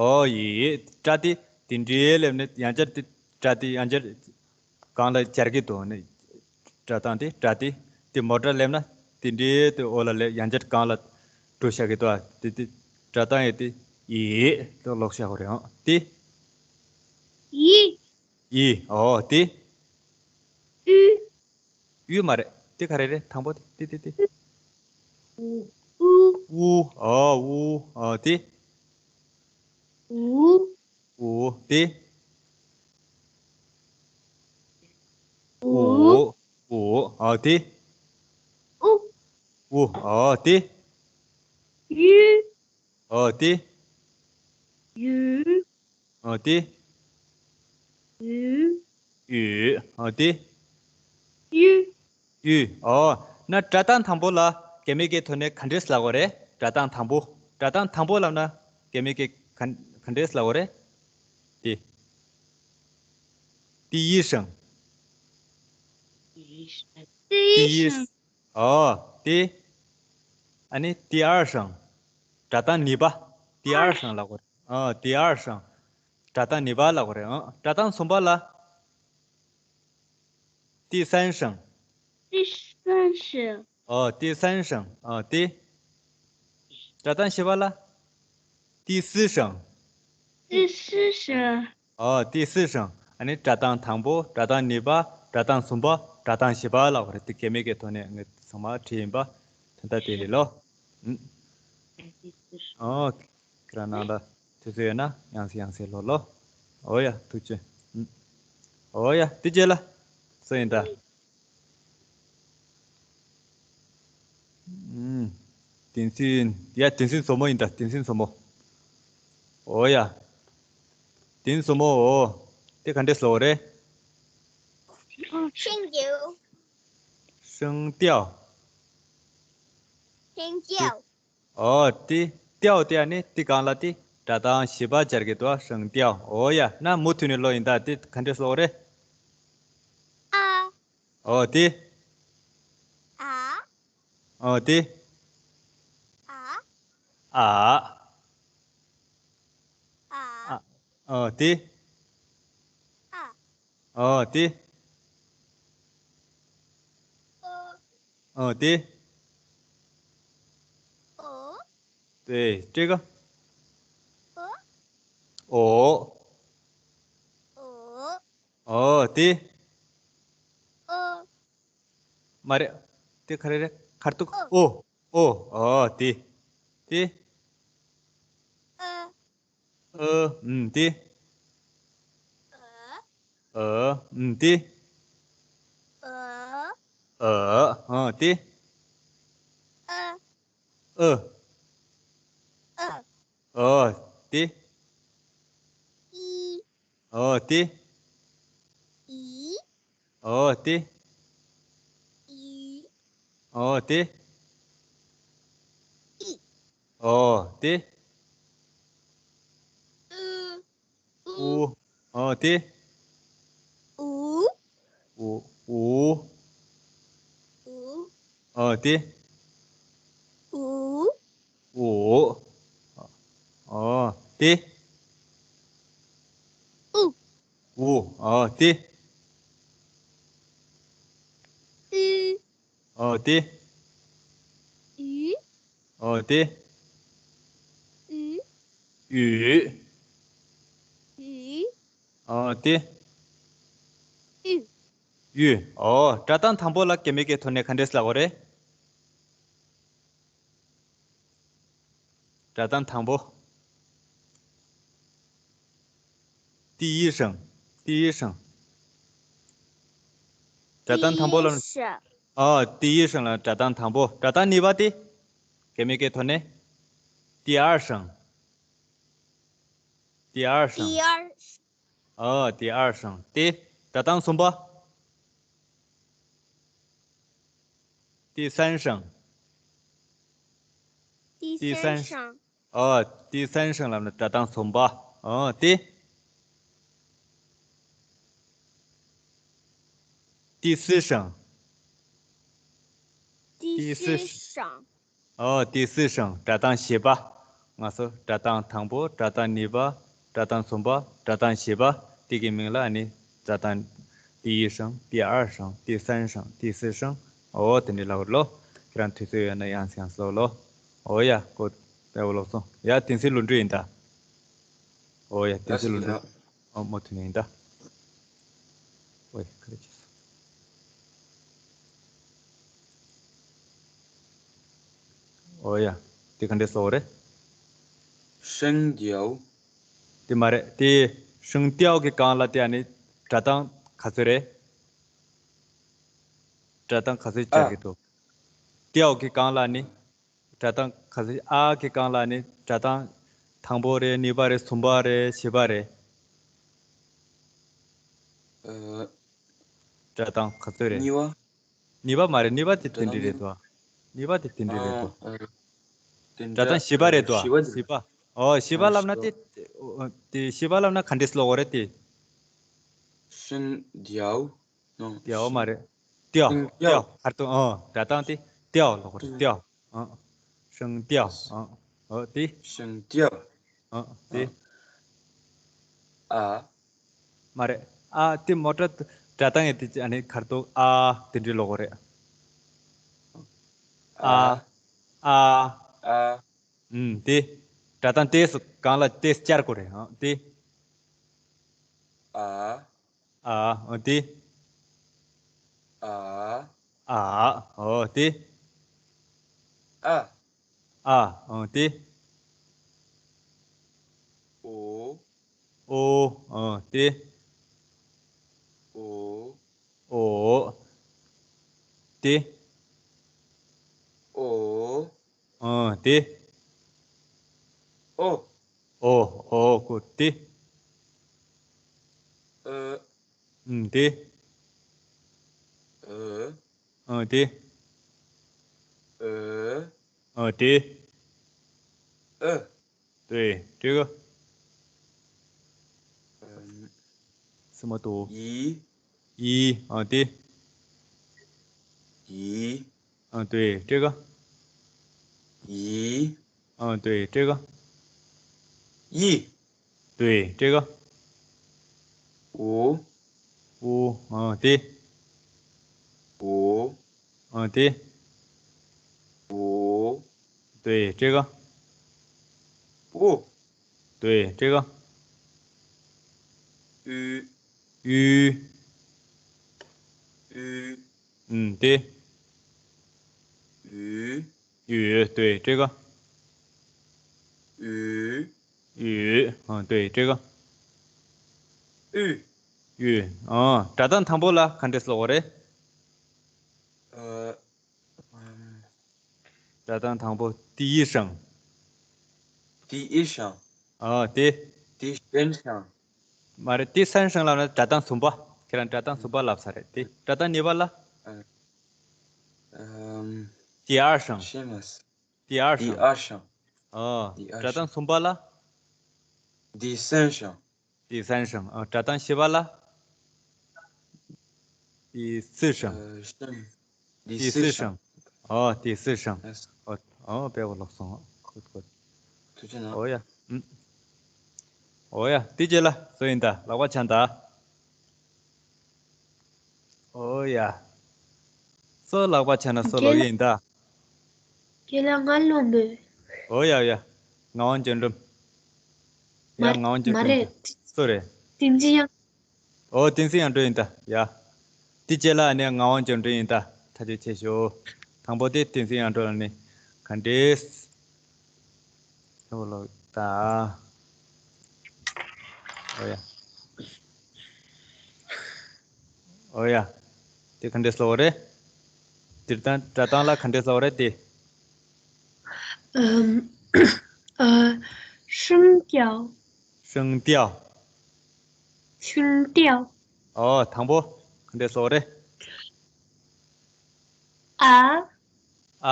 ཨོ་ཡི། སྒྲ་དེ་དེ་འདྲའི་ལབ་ནས་ཡང་བསྐྱར་དེ་སྒྲ་དེ་ཡང་བསྐྱར་གང་ལ་སྦྱར་གྱི་འདུག་ནི། སྒྲ་གདངས་དེ་སྒྲ་དེ་དེ་མོ་ཊ་ལབ་ན་དེ་འདྲའི་དེ་འོག་ལ་ལས་ཡང་བསྐྱར་གང་ལ་འགྲོ་བཞག་གི་འདུག་དེ་དེ་སྒྲ་གདངས་ཡི་དེ་ཡི་དེ་ལོག་བཞག་གི་རེད་ཨང་དེ། ཡི། ཡི། ཨོ་དེ། ཡུ། ཡུ་མ་རེད། དེ་ག་རེ་རེད། དང་པོ་དེ་དེ་དེ་དེ། ཨུ། ཨུ། ཨོ་ཨུ། ཨོ་དེ། ཨུ། ཨུ། དེ། ཨུ། ཨུ། ཨོ་དེ། ཨུ། ཨུ། ཨོ་དེ། ཡུ། ཨོ་དེ། ཡུ། ཨོ་དེ། ཡུ། ཡུ། ཨོ་དེ། ཡུ། ཡུ། ཨོ། ན་སྒྲ་གདངས་དང་པོ་ལ་རྒྱ་མི་སྐད་ཐོག་ནས་ག་འདྲས་ལབ་དགོས་རེད། སྒྲ་གདངས་དང་པོ། སྒྲ་གདངས་དང་པོ་ལབ་ན་རྒྱ་མི་སྐད་ག་ག་འདྲས་ལབ་དགོས་རེད། དེ། 第一声། 第一声། ཨོ། དེ། ཨ་ནི་第二声། སྒྲ་གདངས་གཉིས་པ། 第二声ལབ་དགོས་རེད། ཨོ། 第二声། སྒྲ་གདངས་གཉིས་པ་ལབ་དགོས་རེད། ཨོ། སྒྲ་གདངས་གསུམ་པ་ལ། 第三声། 第三声། ཨོ། 第三声། ཨོ། དེ། སྒྲ་གདངས་བཞི་པ་ལ། 第四声། 第四声། ཨོ། 第四声། ཨ་ནི་སྒྲ་གདངས་དང་པོ། སྒྲ་གདངས་གཉིས་པ། སྒྲ་གདངས་གསུམ་པ། སྒྲ་གདངས་བཞི་པ་ལབ་དགོས་རེད། དེ་རྒྱ་མི་སྐད་ཐོག་ནས་ངས་ཚང་མ་བྲིས་ཡིན་པ། དོན་དག་དེ་རེད་ལོ། ཨུམ། ཨོ། ཁྱེད་རང་ནང་ལ་དུས་ཚོད་ཡོད་ན་ཡང་སེ་ཡང་སེ་ལོ་ལོ། ཨོ་ཡ། ཐུགས་རྗེ་ཆེ། ཨུམ། ཨོ་ཡ། དེ་རྗེས་ལ། སུ་ཡིན་ད། ཨུམ། བསྟན་འཛིན། ཡ། བསྟན་འཛིན་བཟོ་མོ་ཡིན་ད། བསྟན་འཛིན་བཟོ་མོ། ཨོ་ཡ། བསྟན་འཛིན་བཟོ་མོ། ཨོ། དེ་ག་འདྲས་ལབ་དགོས་རེད། 声调། 声调། 声调། ཨོ། དེ། 调དེ་ཨ་ནི་དེ་གང་ལ་དེ་སྒྲ་གདངས་བཞི་པ་སྦྱར་གྱི་འདུག 声调། ཨོ་ཡ། ན་མུ་མཐུད་ནས་ཀློག་ཡིན་ད། དེ་ག་འདྲས་ལབ་དགོས་རེད། 啊། ཨོ་དེ། 啊། ཨོ་དེ། 啊། 啊། 啊། ཨོ་དེ། 啊། ཨོ་དེ། 呃། ཨོ་དེ། 呃། 对，这个。呃。 ཨོ། 呃། ཨོ་དེ། 呃། མ་རེད། དེ་ག་རེ་རེད། ཁ་ཐུག་ཨོ། ཨོ། ཨོ་དེ། དེ། 呃། 呃། ཨུམ་དེ། 呃། 呃། ཨུམ་དེ། 呃། 呃། 呃། དེ། 呃། 呃། 呃། 呃། 对。 一。 ཨོ་དེ། 一。 ཨོ་དེ། 一། ཨོ་དེ། 一། ཨོ་དེ། 嗯。 ཨུ། ཨོ་དེ། 五། 五། 五། 五། ཨོ་དེ། 五། 五། 五། ཨོ་དེ། 五། 五། ཨོ་དེ། 一། 哦，对。鱼。哦，对。鱼。鱼。鱼。哦，对。鱼。ཡུས། ཨོ། སྒྲ་གདངས་དང་པོ་ལ་སྐྱེ་དམན་སྐད་ཐོག་ནས་ག་འདྲས་ལབ་དགོས་རེད། སྒྲ་གདངས་དང་པོ། 第一声། 第一声། སྒྲ་གདངས་དང་པོ་ལ། 第一声། ཨོ། 第一声 ལ་སྒྲ་གདངས་དང་པོ། སྒྲ་གདངས་གཉིས་པ་དེ། སྐྱེ་དམན་སྐད་ཐོག་ནས། 第二声། 第二声། 第二 ཨོ། 第二声 དེ། སྒྲ་གདངས་གསུམ་པ། 第三声། 第三声。 ཨོ། 第三声 ལབ་ན་སྒྲ་གདངས་གསུམ་པ། ཨོ། དེ། 第四声། 第四声། ཨོ། 第四声 སྒྲ་གདངས་བཞི་པ། ང་ཚོ་སྒྲ་གདངས་དང་པོ། སྒྲ་གདངས་གཉིས་པ། སྒྲ་གདངས་གསུམ་པ། སྒྲ་གདངས་བཞི་པ། དེ་གི་མིང་ལ་ཨ་ནི་སྒྲ་གདངས། 第一声། 第二声། 第三声། 第四声། ཨོ། དེ་འདྲ་ལབ་དགོས་ལོ། ཁྱེད་རང་དུས་ཚོད་ཡོད་ན་ཡང་ཡང་ལབ་ལོ། ཨོ་ཡ། ཀོ། དཔེ་བོ་ལོག་སོང་ཡ། བསྟན་འཛིན་ལྷུན་གྲུབ་ཡིན་ད། ཨོ་ཡ། བསྟན་འཛིན་ལྷུན་གྲུབ། ཨོ། མོ་ཐུ་ནས་ཡིན་ད། ཨོ་ཡ། ཁ་རེ་ཆེ་སོང་། ཨོ་ཡ། དེ་ག་འདྲས་ལབ་དགོས་རེད། 声调། དེ་མ་རེད། དེ་声调 གི་སྒང་ལ་དེ་ཨ་ནི་སྒྲ་གདངས་ག་ཚོད་རེད། སྒྲ་གདངས་ག་ཚོད་སྦྱར་གྱི་འདུག 调 གི་སྒང་ལ་ནི། སྒྲ་གདངས་ག་ཚོད། ཨ་གི་སྒང་ལ་ནི་སྒྲ་གདངས་དང་པོ་རེད། གཉིས་པ་རེད། གསུམ་པ་རེད། བཞི་པ་རེད། ཨ། སྒྲ་གདངས་ག་ཚོད་རེད། གཉིས་པ། གཉིས་པ་མ་རེད། གཉིས་པ་དེ་དེ་འདྲ་རེད་དོ། གཉིས་པ་དེ་དེ་འདྲ་རེད་དོ། ཨ། དེ་སྒྲ་གདངས་བཞི་པ་རེད་དོ། བཞི་པ་དེ། བཞི་པ། ཨོ། བཞི་པ་ཨ། ལབ་ན་བཞི་པ། དེ། དེ་བཞི་པ་ལབ་ན་ག་འདྲས་ལབ་དགོས་རེད་དེ། 声调། 调 མ་རེད། 调། 调། 调 ཁ་ཐུག་ཨོ། སྒྲ་གདངས་དེ། 调 ལབ་དགོས་རེད། 调། ཨོ། 声调། ཨོ། ཨོ་དེ། 声调། ཨོ་དེ། ཨ། མ་རེད། ཨ་དེ་མོ་ཊ་སྒྲ་གདངས་ཡིན་དེ། ཨ་ནི་ཁ་ཐུག་ཨ་དེ་འདྲ་ལབ་དགོས་རེད། ཨ། ཨ། ཨ། ཨ། ཨུམ། དེ། སྒྲ་གདངས་དེ་སུ་གང་ལ་དེ་བསྐྱར་དགོས་རེད། ཨ་དེ། ཨ། ཨ། ཨ་དེ། ཨ། ཨ། ཨོ་དེ། ཨ། ཨ། ཨོ་དེ། ཨོ། ཨོ། ཨོ་དེ། ཨོ། ཨོ། དེ། ཨོ། ཨོ་དེ། ཨོ། ཨོ། ཨོ་ཀོ་དེ། ཨོ། ཨུམ་དེ། ཨོ། ཨོ་དེ། ཨོ། ཨོ་དེ། ཨོ། 对，这个。嗯，什么读？一。一，啊，对。一。啊，对，这个。一。啊，对，这个。一。对，这个。五。五，啊，对。五。啊，对。五。对，这个。五。 对，这个。雨。雨。雨。嗯，对。雨。雨，对，这个。雨。雨，嗯，对，这个。雨。雨，啊，སྒྲ་གདངས་དང་པོ་ལ་ག་འདྲས་ལབ་དགོས་རེད། ཨ། ཨམ། སྒྲ་གདངས་དང་པོ། 第一声。 第一声。 ཨ། དེ། 第三声。 མ་རེད། 第三声 ལབ་ན་སྒྲ་གདངས་གསུམ་པ། ཁྱེད་རང་སྒྲ་གདངས་གསུམ་པ་ལབ་ས་རེད་དེ། སྒྲ་གདངས་གཉིས་པ་ལ། ཨ། ཨམ། 第二声。 第二声。 第二声。 ཨ། 第二声། སྒྲ་གདངས་གསུམ་པ་ལ། 第三声། 第三声。 ཨ། སྒྲ་གདངས་བཞི་པ་ལ། 第四声。 ཨ། 声། 第四声། 第四声། 哦，第四声། ཨ། ཨོ། ཨོ། དཔེ་བོ་ལོག་སོང་། ཁུ་ཁུ། ཐུགས་རྗེ་གནང་། ཨོ་ཡ། ཨུམ། ཨོ་ཡ། དེ་རྗེས་ལ་སུ་ཡིན་ད། ལག་པ་འཆང་ད། ཨོ་ཡ། སུ་ལག་པ་འཆང་ན་སུ་ལོག་ཡིན་ད། རྒན་ལགས། ང་ལོག་མོད། ཨོ་ཡ་ཡ། ངག་དབང་འཇམ་རིམ། ཡ། ངག་དབང་འཇམ་རིམ། མ་རེད། སུ་རེད། བསྟན་འཛིན་དབྱངས། ཨོ། བསྟན་འཛིན་དབྱངས་སྒྲོན་ཡིན་ད། ཡ། དེ་རྗེས་ལ་ནི་ངག་དབང་འཇམ་སྤྲུལ་ཡིན། ད་ཐག་གཅོད་བྱེད་ཤོག་དང་པོ་དེ་བསྟན་འཛིན་དབྱངས་སྒྲོན་ལགས་ནི་ག་འདྲས། ཨོ་ལོ་ད། ཨོ་ཡ། ཨོ་ཡ། དེ་ག་འདྲས་ལབ་པ་རེད། དེ་ད་སྒྲ་གདངས་ལ་ག་འདྲས་ལབ་པ་རེད་དེ། 嗯，呃，声调。 声调。 声调。 ཨོ། དང་པོ་ག་འདྲས་ལབ་པ་རེད། ཨ། ཨ།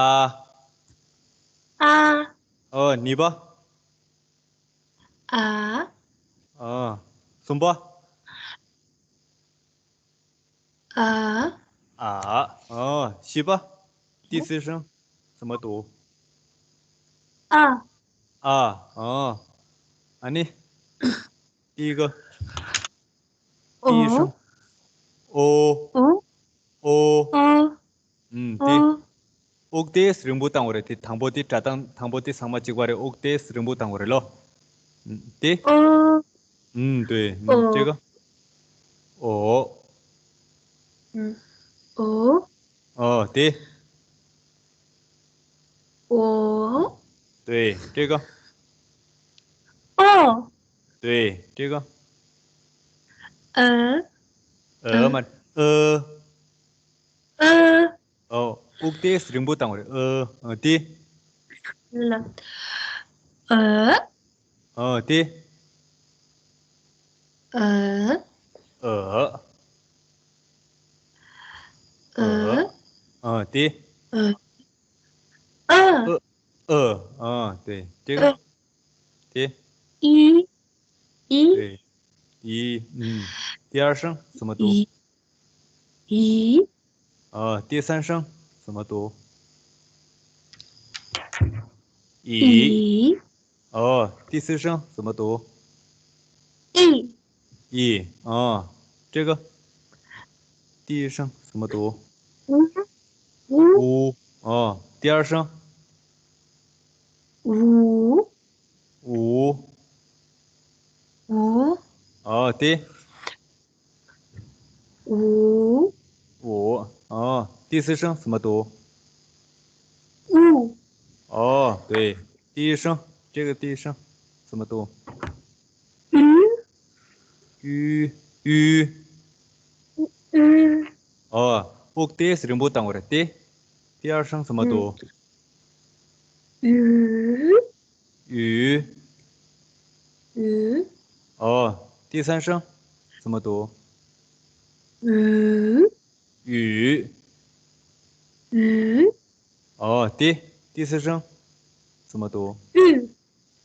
ཨ། ཨོ། གཉིས་པ། ཨ། ཨོ། གསུམ་པ། ཨ། ཨ། ཨོ། བཞི་པ། 第四声 怎么读？ ཨ། ཨ། ཨོ། ཨ་ནི། 第一个。 ཨོ། 第一声。 ཨོ། ཨོ། ཨོ། ཨོ། ཨུམ། དེ། ཨོ། དབུགས་དེ་རིང་པོ་བཏང་བ་རེད། དེ་དང་པོ་དེ་སྒྲ་གདངས་དང་པོ་དེ་ཚང་མ་གཅིག་པ་རེད། དབུགས་དེ་རིང་པོ་བཏང་བ་རེད་ལོ། ཨུམ། དེ། ཨོ། ཨུམ། དེ། ཨུམ། ཨོ། 这个。 ཨོ། ཨུམ། ཨོ། ཨོ། དེ། ཨོ། 对，这个。 ཨོ། 对，这个。 ཨ། ཨ། མ། ཨ། ཨ། ཨོ། དབུགས་དེ་རིང་པོ་བཏང་བ་རེད། ཨ། ཨ། དེ། ལ། ཨ། ཨོ། དེ། ཨ། ཨ། ཨ། ཨ། ཨོ། དེ། ཨ། ཨ། ཨ། ཨ། ཨོ། དེ། དེ། ཨ། དེ། ཨི། ཨི། 对。 ཨི། ཨུམ། 第二声怎么读？ ཨི། ཨི། 哦，第三声怎么读？ ཨི། ཨི། 哦，第四声怎么读？ ཨི། 咦，哦，这个第一声怎么读？ ཨུ། ཨུ། 乌。哦，第二声。 ཨུ། 五。 ཨུ། 哦，对。 ཨུ། 五。哦，第四声怎么读？ ཨུ། 哦，对，第一声，这个第一声怎么读？ ཨུ། 乌。乌。 ཨུ། 哦，དབུགས་དེ་རིང་པོ་བཏང་བ་རེད་དེ། 第二声怎么读？ ཨུ། 雨。 ཨུ། 哦，第三声怎么读？ ཨུ། 雨。 ཨུ། 哦，第，第四声怎么读？ ཨུ།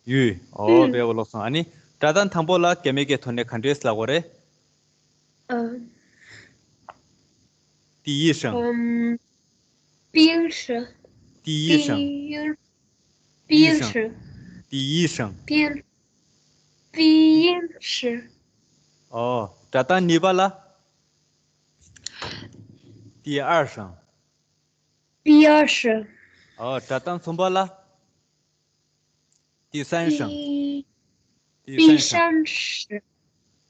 雨。 哦། ཨུ། དཔེ་པོ་ལོག་སོང་། ཨ་ནི། སྒྲ་གདངས་དང་པོ་ལ་རྒྱ་མི་གི་ཐོག་ནས་ག་འདྲས་ལབ་དགོས་རེད། ཨ། 第一声。 ཨམ། 冰是། 第一声。 冰。 冰是。 第一声。 冰。 冰是。 ཨོ། སྒྲ་གདངས་གཉིས་པ་ལ། 第二声。 第二声。 ཨོ། སྒྲ་གདངས་གསུམ་པ་ལ། 第三声。 第， 第三声。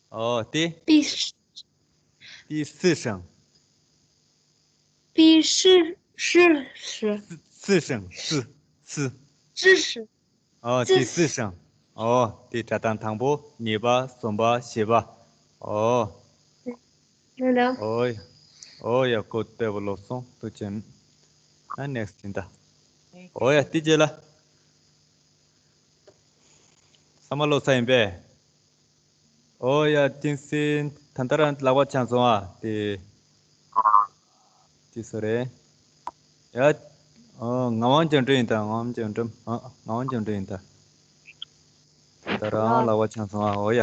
ཨོ། 第， 第四， 第四声。 第四，四，四。 四，四声，四，四。 四声。 ཨོ། 第四声。 ཨོ། དེ་སྒྲ་གདངས་དང་པོ། གཉིས་པ། གསུམ་པ། བཞི་པ། ཨོ། ལ་ལ། ཨོ་ཡ། ཨོ་ཡ། ཀོ་དཔེ་པོ་ལོག་སོང་། ཐུགས་རྗེ་ཆེ། ཨ། ནེགསི་ཊི་ཡིན་ད། ཨོ་ཡ། དེ་རྗེས་ལ། ཚང་མ་ལོག་ཚར་ཡིན་པས། ཨོ་ཡ། བསྟན་འཛིན་ད་ལྟ་རང་ལག་པ་འཆང་སོང་ཨ། དེ། དེ་སུ་རེད། ཡ། ཨོ། ངག་དབང་འཇམ་སྤྲུལ་ཡིན་ད། ངག་དབང་འཇམ་སྤྲུལ། ཨ། ངག་དབང་འཇམ་སྤྲུལ་ཡིན་ད། ད་རང་ལག་པ་འཆང་སོང་ཨ། ཨོ་ཡ།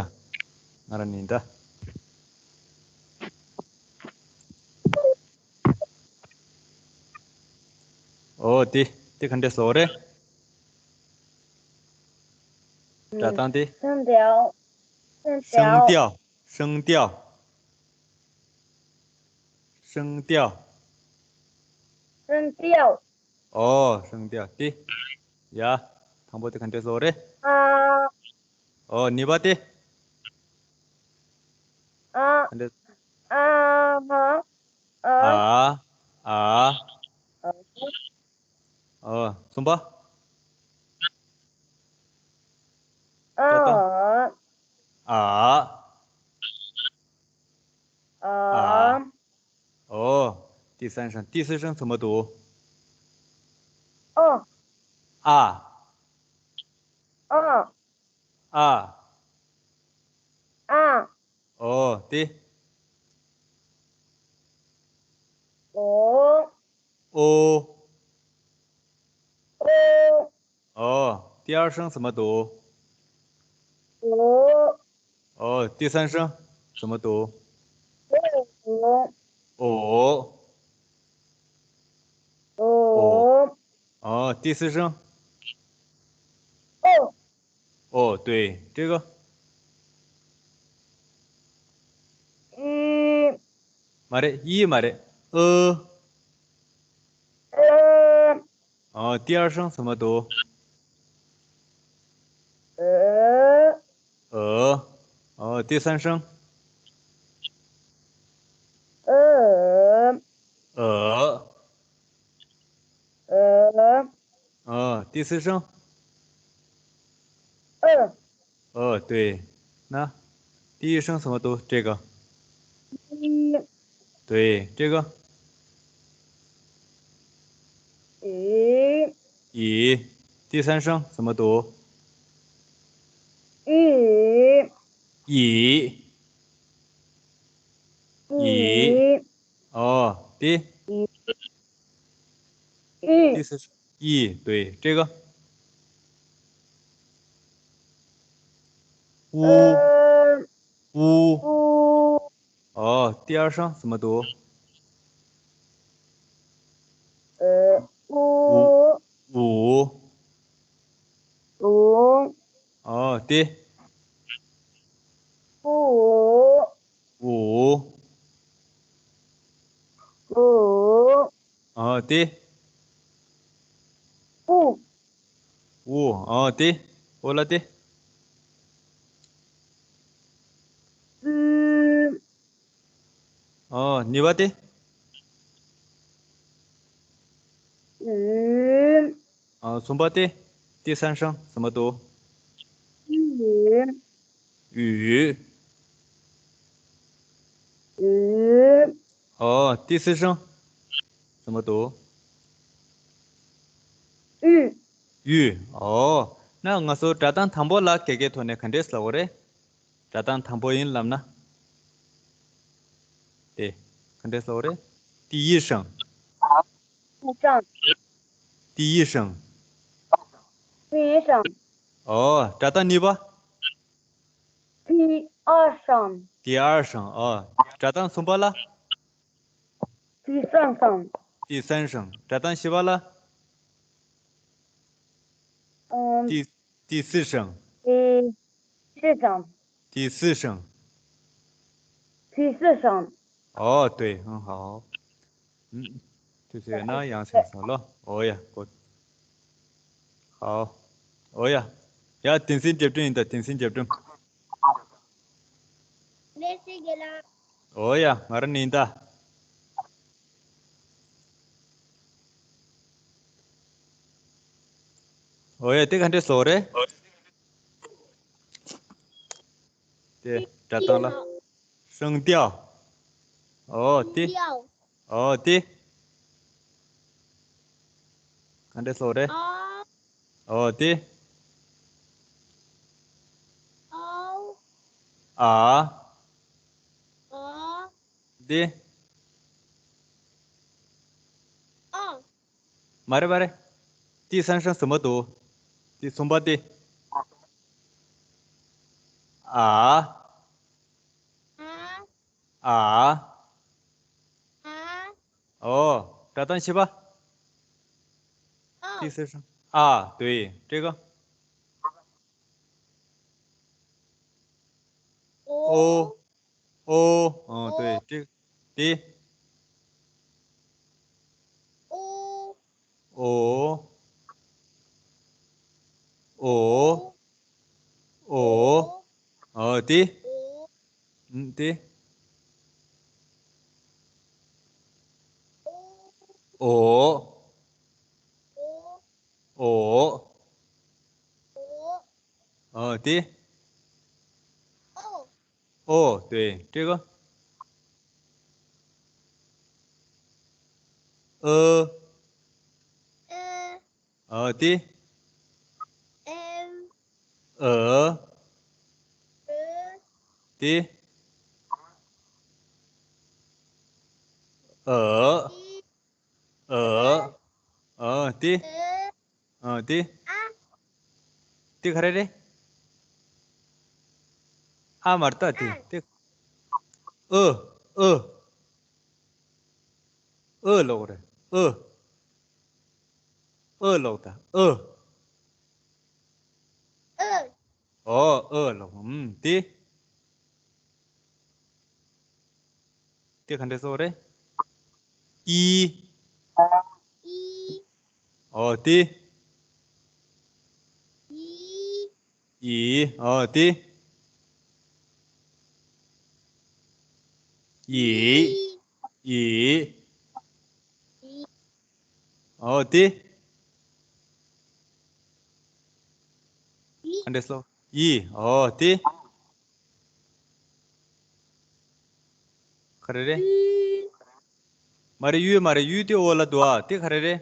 ང་རང་ནི་ད། ཨོ། དེ། དེ་ག་འདྲས་ལབ་རེད། སྒྲ་གདངས་དེ། 声调。 声调。 声调。 声调。 声调。 声调。 ཨོ། 声调དེ། ཡ། དང་པོ་དེ་ག་འདྲས་ལབ་རེད། ཨ། ཨོ། གཉིས་པ་དེ། ཨ། ག་འདྲས། ཨ་མ། 第三声，第四声怎么读？哦。啊。哦。啊。啊。哦，对。哦。哦。哦。哦，第二声怎么读？哦。哦，第三声怎么读？哦。哦。哦。哦，第四声？哦。哦，对，这个。一。马上，一马上，呃。呃。 哦，第二声怎么读？呃。呃。哦，第三声？呃。呃。呃。哦，第四声？呃。 哦，对，那第一声怎么读？这个。一。对，这个。一。一。第三声怎么读？一。一。一。一。哦，第。一。一。第四声。 一，对，这个。五。呃。五。五。哦，第二声怎么读？呃。五。五。五。哦，第。五。五。五。 ཨོ་དེ། ཨུ། ཨུ། ཨོ་དེ། ཨོ་ལ་དེ། ཨུ། ཨོ་ནི་བ་དེ། ཨུ། ཨོ་གསུམ་པ་དེ། དེ་སན་ཧྲང་ཟེར་མ་གཏོགས། ཨུ། ཨུ། ཨུ། ཨོ། 第四声 ཟེར་མ་གཏོགས། ཨུ། ཨུ། ཨོ། ན་ང་ཚོ་སྒྲ་གདངས་དང་པོ་ལ་སྐད་ཀའི་ཐོག་ནས་ག་འདྲས་ལབ་དགོས་རེད། སྒྲ་གདངས་དང་པོ་ཡིན་ལབ་ན། དེ། ག་འདྲས་ལབ་དགོས་རེད། 第一声། 第一声། 第一声། 第一声。 ཨོ། སྒྲ་གདངས་གཉིས་པ། 第二声。 第二声། ཨོ། སྒྲ་གདངས་གསུམ་པ་ལ། 第三声。 第三声། སྒྲ་གདངས་བཞི་པ་ལ། ཨུམ། 第- 第四声。 第四声。 第四声。 第四声。 ཨོ་对，很好。 ཨུམ། དུས་ཚོད་ཡོད་ན་ཡང་སེང་སོང་ལོ། ཨོ་ཡ། གོ། ཧའོ། ཨོ་ཡ། ཡ་དེང་སང་རྒྱབ་སྒྲུང་ཡིན་ད། དེང་སང་རྒྱབ་སྒྲུང་། ལེ་སི་གེ་ལ། ཨོ་ཡ། ང་རང་ནི་ཡིན་ད། ཨོ་ཡ། དེ་ག་འདྲས་ལབ་དགོས་རེད། དེ་སྒྲ་གདངས་ལ། 声调། ཨོ་དེ། 声调。 ཨོ་དེ། ག་འདྲས་ལབ་དགོས་རེད། ཨ། ཨོ་དེ། ཨའོ། ཨ། ཨ། དེ། ཨ། མ་རེད་མ་རེད། 第三声 ཟེར་མ་གཏོགས། དེ་གསུམ་པ་དེ། ཨ། ཨ། ཨ། ཨ། ཨོ། སྒྲ་གདངས་བཞི་པ། ཨ། 第四声。 ཨ། 对，这个。 ཨོ། ཨོ། ཨོ། ཨོ། 对，这个。 དེ། ཨོ། ཨོ། ཨོ། ཨོ། ཨོ། ཨོ། དེ། ཨོ། ཨུམ། དེ། ཨོ། ཨོ། ཨོ། ཨོ། ཨོ། དེ། ཨོ། ཨོ། 对，这个。ཨ། ཨ། ཨ་དེ། ཨ། ཨ། དེ། ཨ། ཨ། ཨ་དེ། ཨ་དེ། དེ་ག་རེ་རེད། ཨ་མར་ལྟ་དེ་དེ། ཨ། ཨ། ཨ་ལོག་རེད། ཨ། ཨ་ལོག་ད། ཨ། ཨ། ཨོ། ཨ་ལོག་ཨུམ། དེ། དེ་ག་འདྲས་སོགས་རེད། ཨི། ཨི། ཨོ་དེ། ཨི། ཨོ་དེ། ཨི། ཨི། ཨོ་དེ། ག་འདྲས་སོགས། ཨི། ཨོ་དེ། ག་རེ་རེད། མ་རེད། ཡུ་མ་རེད། ཡུ་དེ་འོག་ལ་འདུག་ཨ། དེ་ག་རེ་རེད།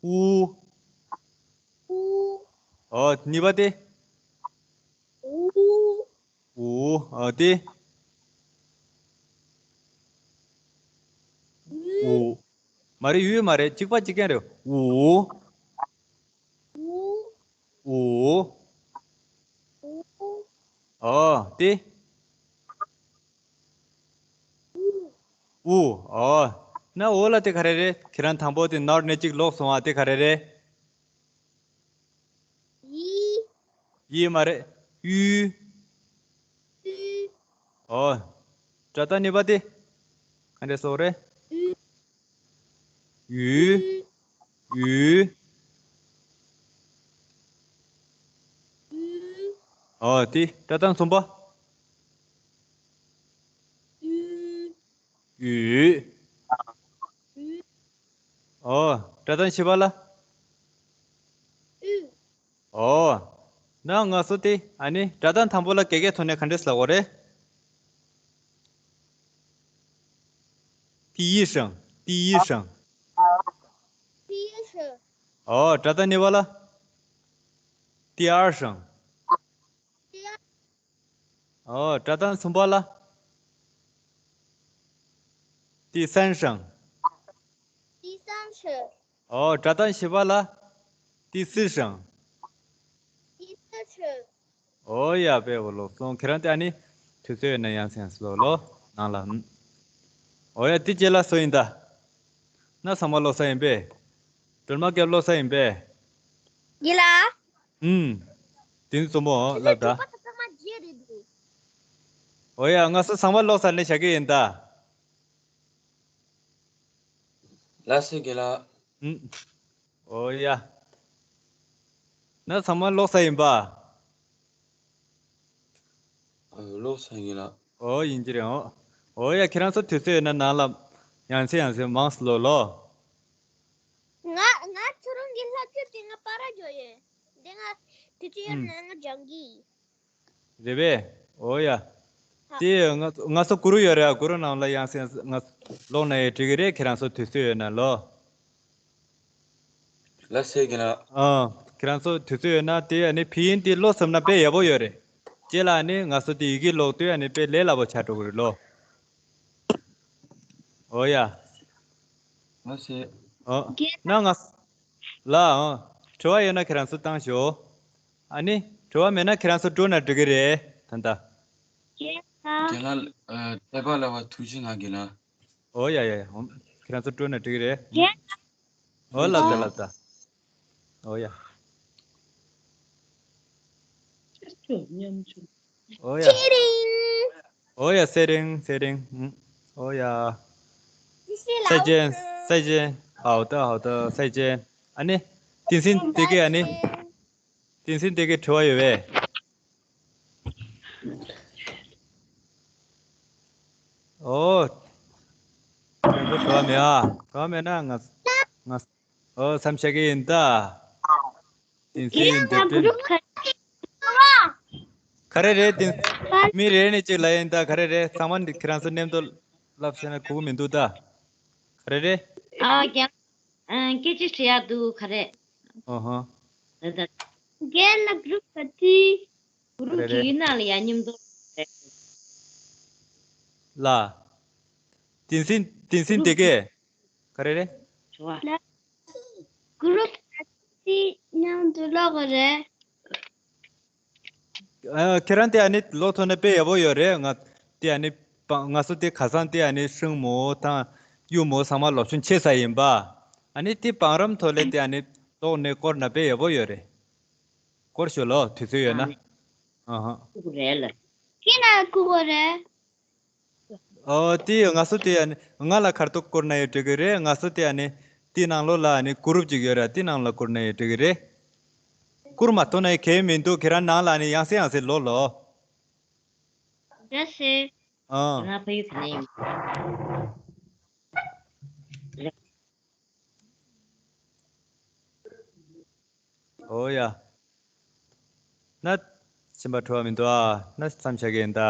ཨུ། ཨོ་གཉིས་པ་དེ། ཨུ། ཨོ་དེ། ཨུ། མ་རེད། ཡུ་མ་རེད། གཅིག་པ་གཅིག་རྐྱང་རེད། ཨུ། ཨུ། ཨོ་དེ། ཨུ། ཨོ། ན་འོ་ལ་དེ་ག་རེ་རེད། ཁྱེད་རང་དང་པོ་དེ་ནོར་ནས་གཅིག་ལོག་སོང་ཨ། དེ་ག་རེ་རེད། ཡི། ཡི་མ་རེད། ཡུ། ཡུ། ཨོ། སྒྲ་གདངས་གཉིས་པ་དེ་ག་འདྲས་སོགས་རེད། ཡུ། ཡུ། ཡུ། ཨོ་དེ་སྒྲ་གདངས་གསུམ་པ། ཡུ། ཡུ། ཨོ། སྒྲ་གདངས་བཞི་པ་ལ། ཨོ། ན་ང་ཚོ་དེ་ཨ་ནི་སྒྲ་གདངས་དང་པོ་ལ་དགེ་རྒན་ཐོག་ནས་ག་འདྲས་ལབ་དགོས་རེད། 第一声，第一声。 第一声。 ཨོ། སྒྲ་གདངས་གཉིས་པ་ལ། 第二声。 ཨོ། སྒྲ་གདངས་གསུམ་པ་ལ། 第三声。 第三声。 ཨོ། སྒྲ་གདངས་བཞི་པ་ལ། 第四声。 第四声。 ཨོ་ཡ། དཔེ་བོ་ལོག་སོང་། ཁྱེད་རང་དེ་ཨ་ནི་དུས་ཚོད་ཡོད་ན་ཡང་སེམས་སུ་ལོག་ལོ་ནང་ལ། ཨོ་ཡ། དེ་རྗེས་ལ་སུ་ཡིན་ད། ན་ཚང་མ་ལོག་ས་ཡིན་པས། སྒྲོལ་མ་སྐྱབས་ལོག་ས་ཡིན་པས། ཡིན་ལ། ཨུམ། དེ་ནི་རྩོམ་པོ་ལབ་ད། ཨོ་ཡ། ང་ཚོ་ཚང་མ་ལོག་ས་ནས་བྱ་གི་ཡིན་ད། ལ་སེ་གི་ལ། ཨུམ། ཨོ་ཡ། ན་ཚང་མ་ལོག་ས་ཡིན་པ། ཨ། ལོག་ས་ཡིན་ལ། ཨོ་ཡིན་གྱི་རེད། ཨོ། ཨོ་ཡ། ཁྱེད་རང་ཚོ་དུས་ཚོད་ཡོད་ན་ནང་ལ་ཡང་སེ་ཡང་སེ་མང་སུ་ལོག་ལོ། ང་ང་ཚོ་རང་གི་ལྷ་ཆོས་དེ་ང་པར་ར་འཇོག་ཡོད། དེ་ང་དུས་ཚོད་ཡོད་ན་ང་སྦྱང་གི་ཡིན། རེད་པས། ཨོ་ཡ། དེ་ང་ང་ཚོ་གུ་རུ་ཡོད་རེད། གུ་རུ་ནང་ལ་ཡང་སེ་ཡང་སེ་ང་ལོག་ན་ཡང་འགྲིག་གི་རེད། ཁྱེད་རང་ཚོ་དུས་ཚོད་ཡོད་ན་ལོ། ལ་སེ་གི་ལ། ཨ། ཁྱེད་རང་ཚོ་དུས་ཚོད་ཡོད་ན་དེ་ཨ་ནི་ཕི་ཡིན་དེ་ལོ་ཟབ་ན་དཔེ་ཡག་པོ་ཡོད་རེད། ཅེ་ལ་ཨ་ནི་ང་ཚོ་དེ་ཡི་གེ་ལོག་དུས་ཨ་ནི་དཔེ་ལས་སླ་པོ་ཆགས་འགྲོ་གི་རེད་ལོ། ཨོ་ཡ། ལ་སེ། ཨོ། ན་ང་ལ་ཨོ། དྲི་བ་ཡོད་ན་ཁྱེད་རང་ཚོ་བཏང་ཤོག་ཨ་ནི་དྲི་བ་མེད་ན་ཁྱེད་རང་ཚོ་འགྲོ་ན་འགྲིག་གི་རེད་ད་ལྟ། རྒན་ལགས། ཨ། དད་པ་ལ་བ་ཐུགས་རྗེ་གནང་རྒན་ལགས། ཨོ་ཡ་ཡ་ཡ། ཁྱེད་རང་ཚོ་འགྲོ་ན་འགྲིག་གི་རེད། ཨོ་ལབ་ད་ལབ་ད། ཨོ་ཡ། ཨོ་ཡ། ཨོ་ཡ། སེ་རིང་སེ་རིང་། ཨོ་ཡ། 再见再见。 好的好的， 再见。 ཨ་ནི། 电信དེ་གི་ཨ་ནི། 电信དེ་གི་དྲི་བ་ཡོད་པས། ཨོ། ཁྱེད་ཚོ་དྲི་བ་མེད་ཨ། དྲི་བ་མེད་ན་ང་ང་། ཨོ། མཚམས་བཞག་གི་ཡིན་ད། 电信དེ་དྲི། ག་རེ་རེད་དེ། མི་རེ་ནས་གཅིག་ལ་ཡིན་ད། ག་རེ་རེད། ཚང་མ་འདི་ཁྱེད་རང་ཚོ་མཉམ་དུ། ལབ་བྱས་ན་གོ་གི་མི་འདུག་ད། ག་རེ་རེད། ཨ་རྒན། ཨ་སྐད་ཆ་དྲི་ཡག་འདུག་ག་རེ། ཨོ་ཧོ། ད་ད། རྒན་ལ་གུ་རུབ་ག་ཚི། གུ་རུབ་རེད་རེད། དེའི་ནང་ལ་ཡ་མཉམ་དུ་རེད། ལ། དེང་སང་དེང་སང་དེ་གས། ག་རེ་རེད། ལ། གུ་རུབ་ག་ཚི་མཉམ་དུ་ལོག་གི་རེད། ཨ་ཁྱེད་རང་དེ་ཨ་ནི་ལོག་ཐུབ་ན་དཔེ་ཡག་པོ་ཡོད་རེད། ང་དེ་ཨ་ནི་པ་ང་ཚོ་དེ་ཁ་སང་དེ་ཨ་ནི་སྲིང་མོ་དང་གཡུ་མོ་ཚང་མ་སློབ་སྦྱོང་བྱས་ཚར་ཡིན་པ། ཨ་ནི་དེ་བང་རིམ་ཐོག་ལས་དེ་ཨ་ནི་ལོག་ནས་སྐོར་ན་དཔེ་ཡག་པོ་ཡོད་རེད། སྐོར་ཤོག་ལོ་དུས་ཚོད་ཡོད་ན། ཨ་ནི། ཨ་ཧ། ཁུག་རེད་ལ། ཁྱེད་ན་ཁུག་གོ་རེད། ཨོ་དེ་ང་ཚོ་དེ་ཨ་ནི་ང་ལ་ཁ་ཐུག་བསྐུར་ན་ཡང་འགྲིག་གི་རེད། ང་ཚོ་དེ་ཨ་ནི་དེ་ནང་ལོགས་ལ་ཨ་ནི་གུ་རུབ་ཅིག་ཡོད་ར། དེ་ནང་ལ་བསྐུར་ན་ཡང་འགྲིག་གི་རེད། བསྐུར་མ་ཐུབ་ན་ཡང་གལ་མི་འདུག་ཁྱེད་རང་ནང་ལ་ཨ་ནི་ཡང་སེ་ཡང་སེ་ལོག་ལོ། རེད་སེ། ཨ། ང་ཕ་ཡུལ་ག་ནས་ཡིན། ཨོ་ཡ། ན། ཕྱིན་པ་འཕྲོ་བ་མི་འདུག་ཨ། ན་མཚམས་བཞག་གི་ཡིན་ད།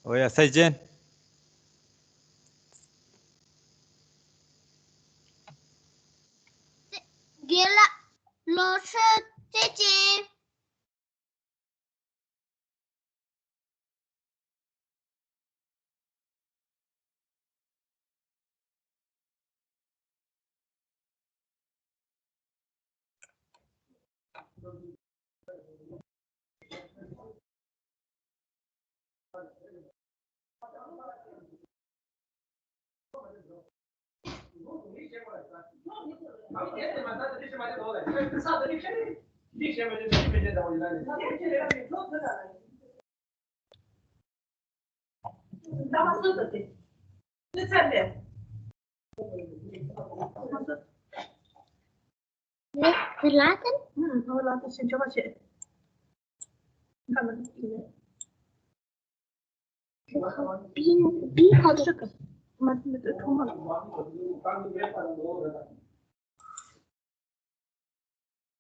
ཨོ་ཡ་ས་ཅན། རྒན་ལགས། ལོ་ཤོད་ཙེ་ཅན།